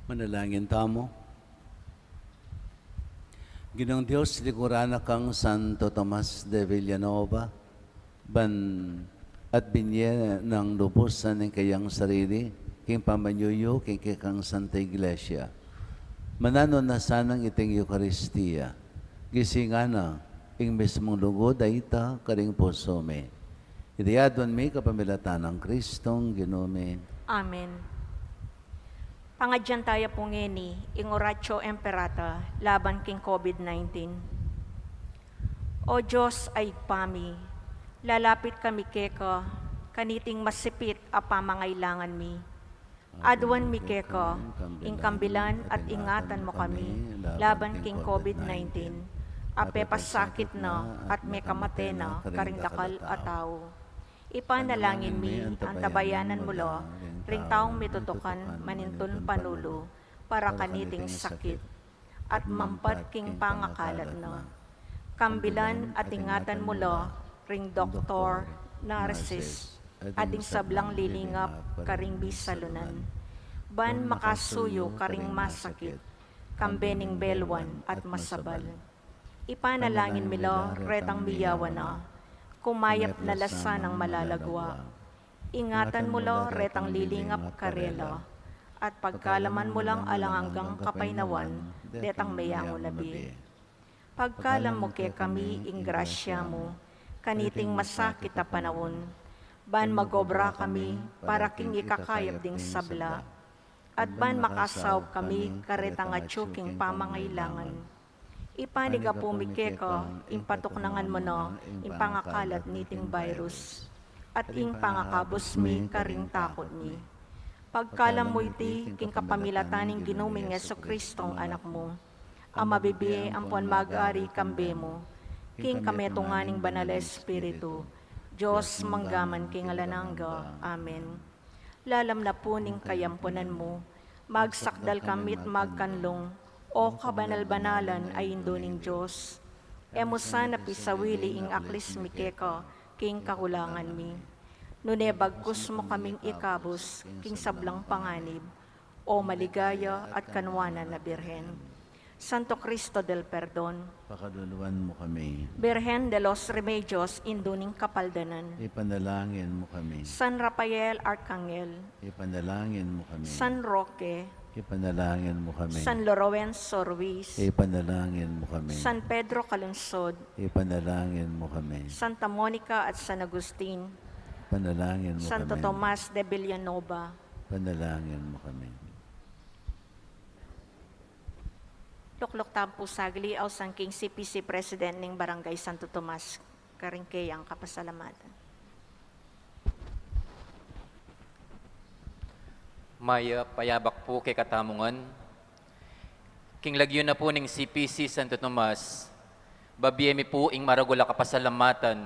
Manalangin tamu. Ginung Dios, likuran na kang Santo Tomas de Villanova, ban at binye nang lubusan ing kayang sarili king pamanyuyu king kekang Santa Iglesia. Mananu na sanang iting Eukaristia, gisingan na ing mismung lugud a ita karing pusu mi. Iti aduan mi kapamilatan nang Kristong Ginu mi. Amen. Pangadyan taya pu ngeni ing Oratio Imperata laban king COVID nineteen. O Dios a Ibpa mi, lalapit kami keka kaniting masipit a pamangailangan mi. Aduan mi keka ing kambilan at ingatan mu kami laban king COVID nineteen a pepasakit na at mekamate na karing dakal a tau. Ipanalangin mi, antabayanan mu la ring taung mitutukan manintun panulu para kaniting sakit at mampat king pangakalat na. Kambilan at ingatan mu la ring doktor, nurses, at ding sablang lilingap karing bisalunan, ban makasuyu karing masakit, kambe ning belwan at masabal. Ipanalangin mi la retang miyawan na, kumayap na la sanang malalagwa. Ingatan mu la retang lilingap karela, at pagkalaman mu lang alang anggang kapaynawan detang meyangu na bie. Pagkalam mu kekami ing grasya mu kaniting masakit a panaun, ban magobra kami para king ikakayap ding sabla, at ban makasaup kami karetang atyu king pamangailangan. Ipanyawad mi keka ing patuknangan mu na ing pangakalat niting virus, at ing pangakabus mi karing takut mi. Pagkalam mu iti king kapamilatan ning Ginu ming Jesucristong Anak mu, a mabibie ampon mag-ari kambe mu, king kametungan ning Banal a Espiritu, Dios, mangga man king alang angga. Amen. Lalam na pu ning kayampunan mu, magsakdal kami't magkanlung, O kabanal-banalan a Indu ning Dios. E mu sana pisawili ing aklis mi keka king kakulangan mi, nune bagkus mu kaming ikabus king sablang panganib, O maligaya at kanuanan a Birhen. Santo Cristo del Perdon. Pakaluluan mu kami. Birhen de los Remedios, Indu ning Kapaldanan. Ipanalangin mu kami. San Rafael Arcangel. Ipanalangin mu kami. San Roque. Ipanalangin mu kami. San Lorenzo Ruiz. Ipanalangin mu kami. San Pedro Calungsod. Ipanalangin mu kami. Santa Monica at San Agustin. Ipanalangin mu Santo kami. Tomas de Villanova. Ipanalangin mu kami. Lukluk tamu pu saglit, ausan king C P C President ning Barangay Santo Tomas, karing keyang kapasalamatan. Mayap a yabak pu kekatamu ngan. King lagyu na pu ning C P C Santo Tomas, babie mi pu ing maragul a kapasalamatan,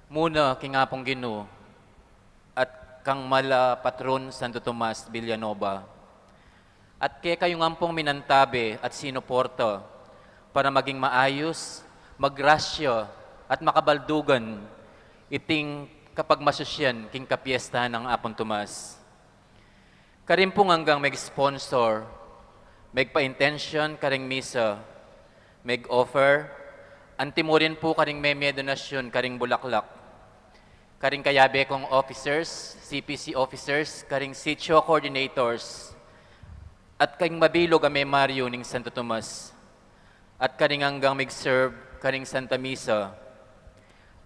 muna king Apung Ginu, at kang mal a patron Santo Tomas Villanova. At kekayu ngan pung minantabe at sinuporta para maging maayus, magrasya, at makabaldugan iting kapagmasusyan king kapiesta nang Apung Tomas. Karin pung anggang meg-sponsor, megpa-intention karing misa, meg-offer, anti mu rin pu karing meme donasyon karing bulaklak, karing kayabe kung officers, C P C officers, karing sitio coordinators, at karing mabilug a memaryu ning Santo Tomas, at karing anggang mig-serve karing Santa Misa,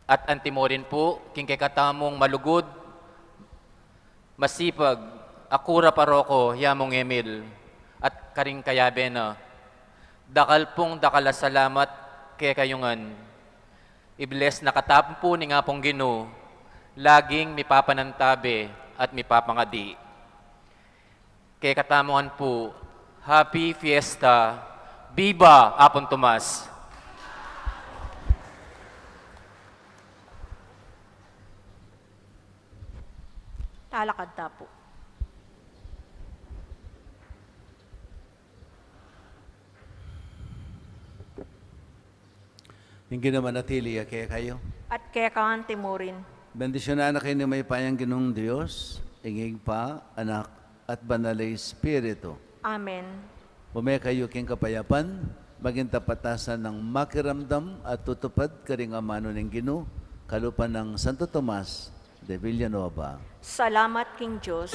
at anti mu rin pu king kekatamung malugud, masipag a kura paroko, i Among Emil, at karing kayabe na. Dakal pung dakal a salamat kekayu ngan. I-bless na katamu pu ning Apung Ginu, laging mipapanantabe at mipapangadi. Kekatamu ngan pu, Happy Fiesta! Viva Apung Tomas! Talakad ta pu. Ing Ginu manatili ya kekayu. At keka anti mu rin. Bendisyunan na kayu ning mayupayang Ginung Dios, ing Ibpa, Anak, at Banal a Espiritu. Amen. Ume kayu king kapayapan, maging tapat-tasan nang makiramdam at tutupad karing amanu ning Ginu, kalupa nang Santo Tomas de Villanova. Salamat king Dios.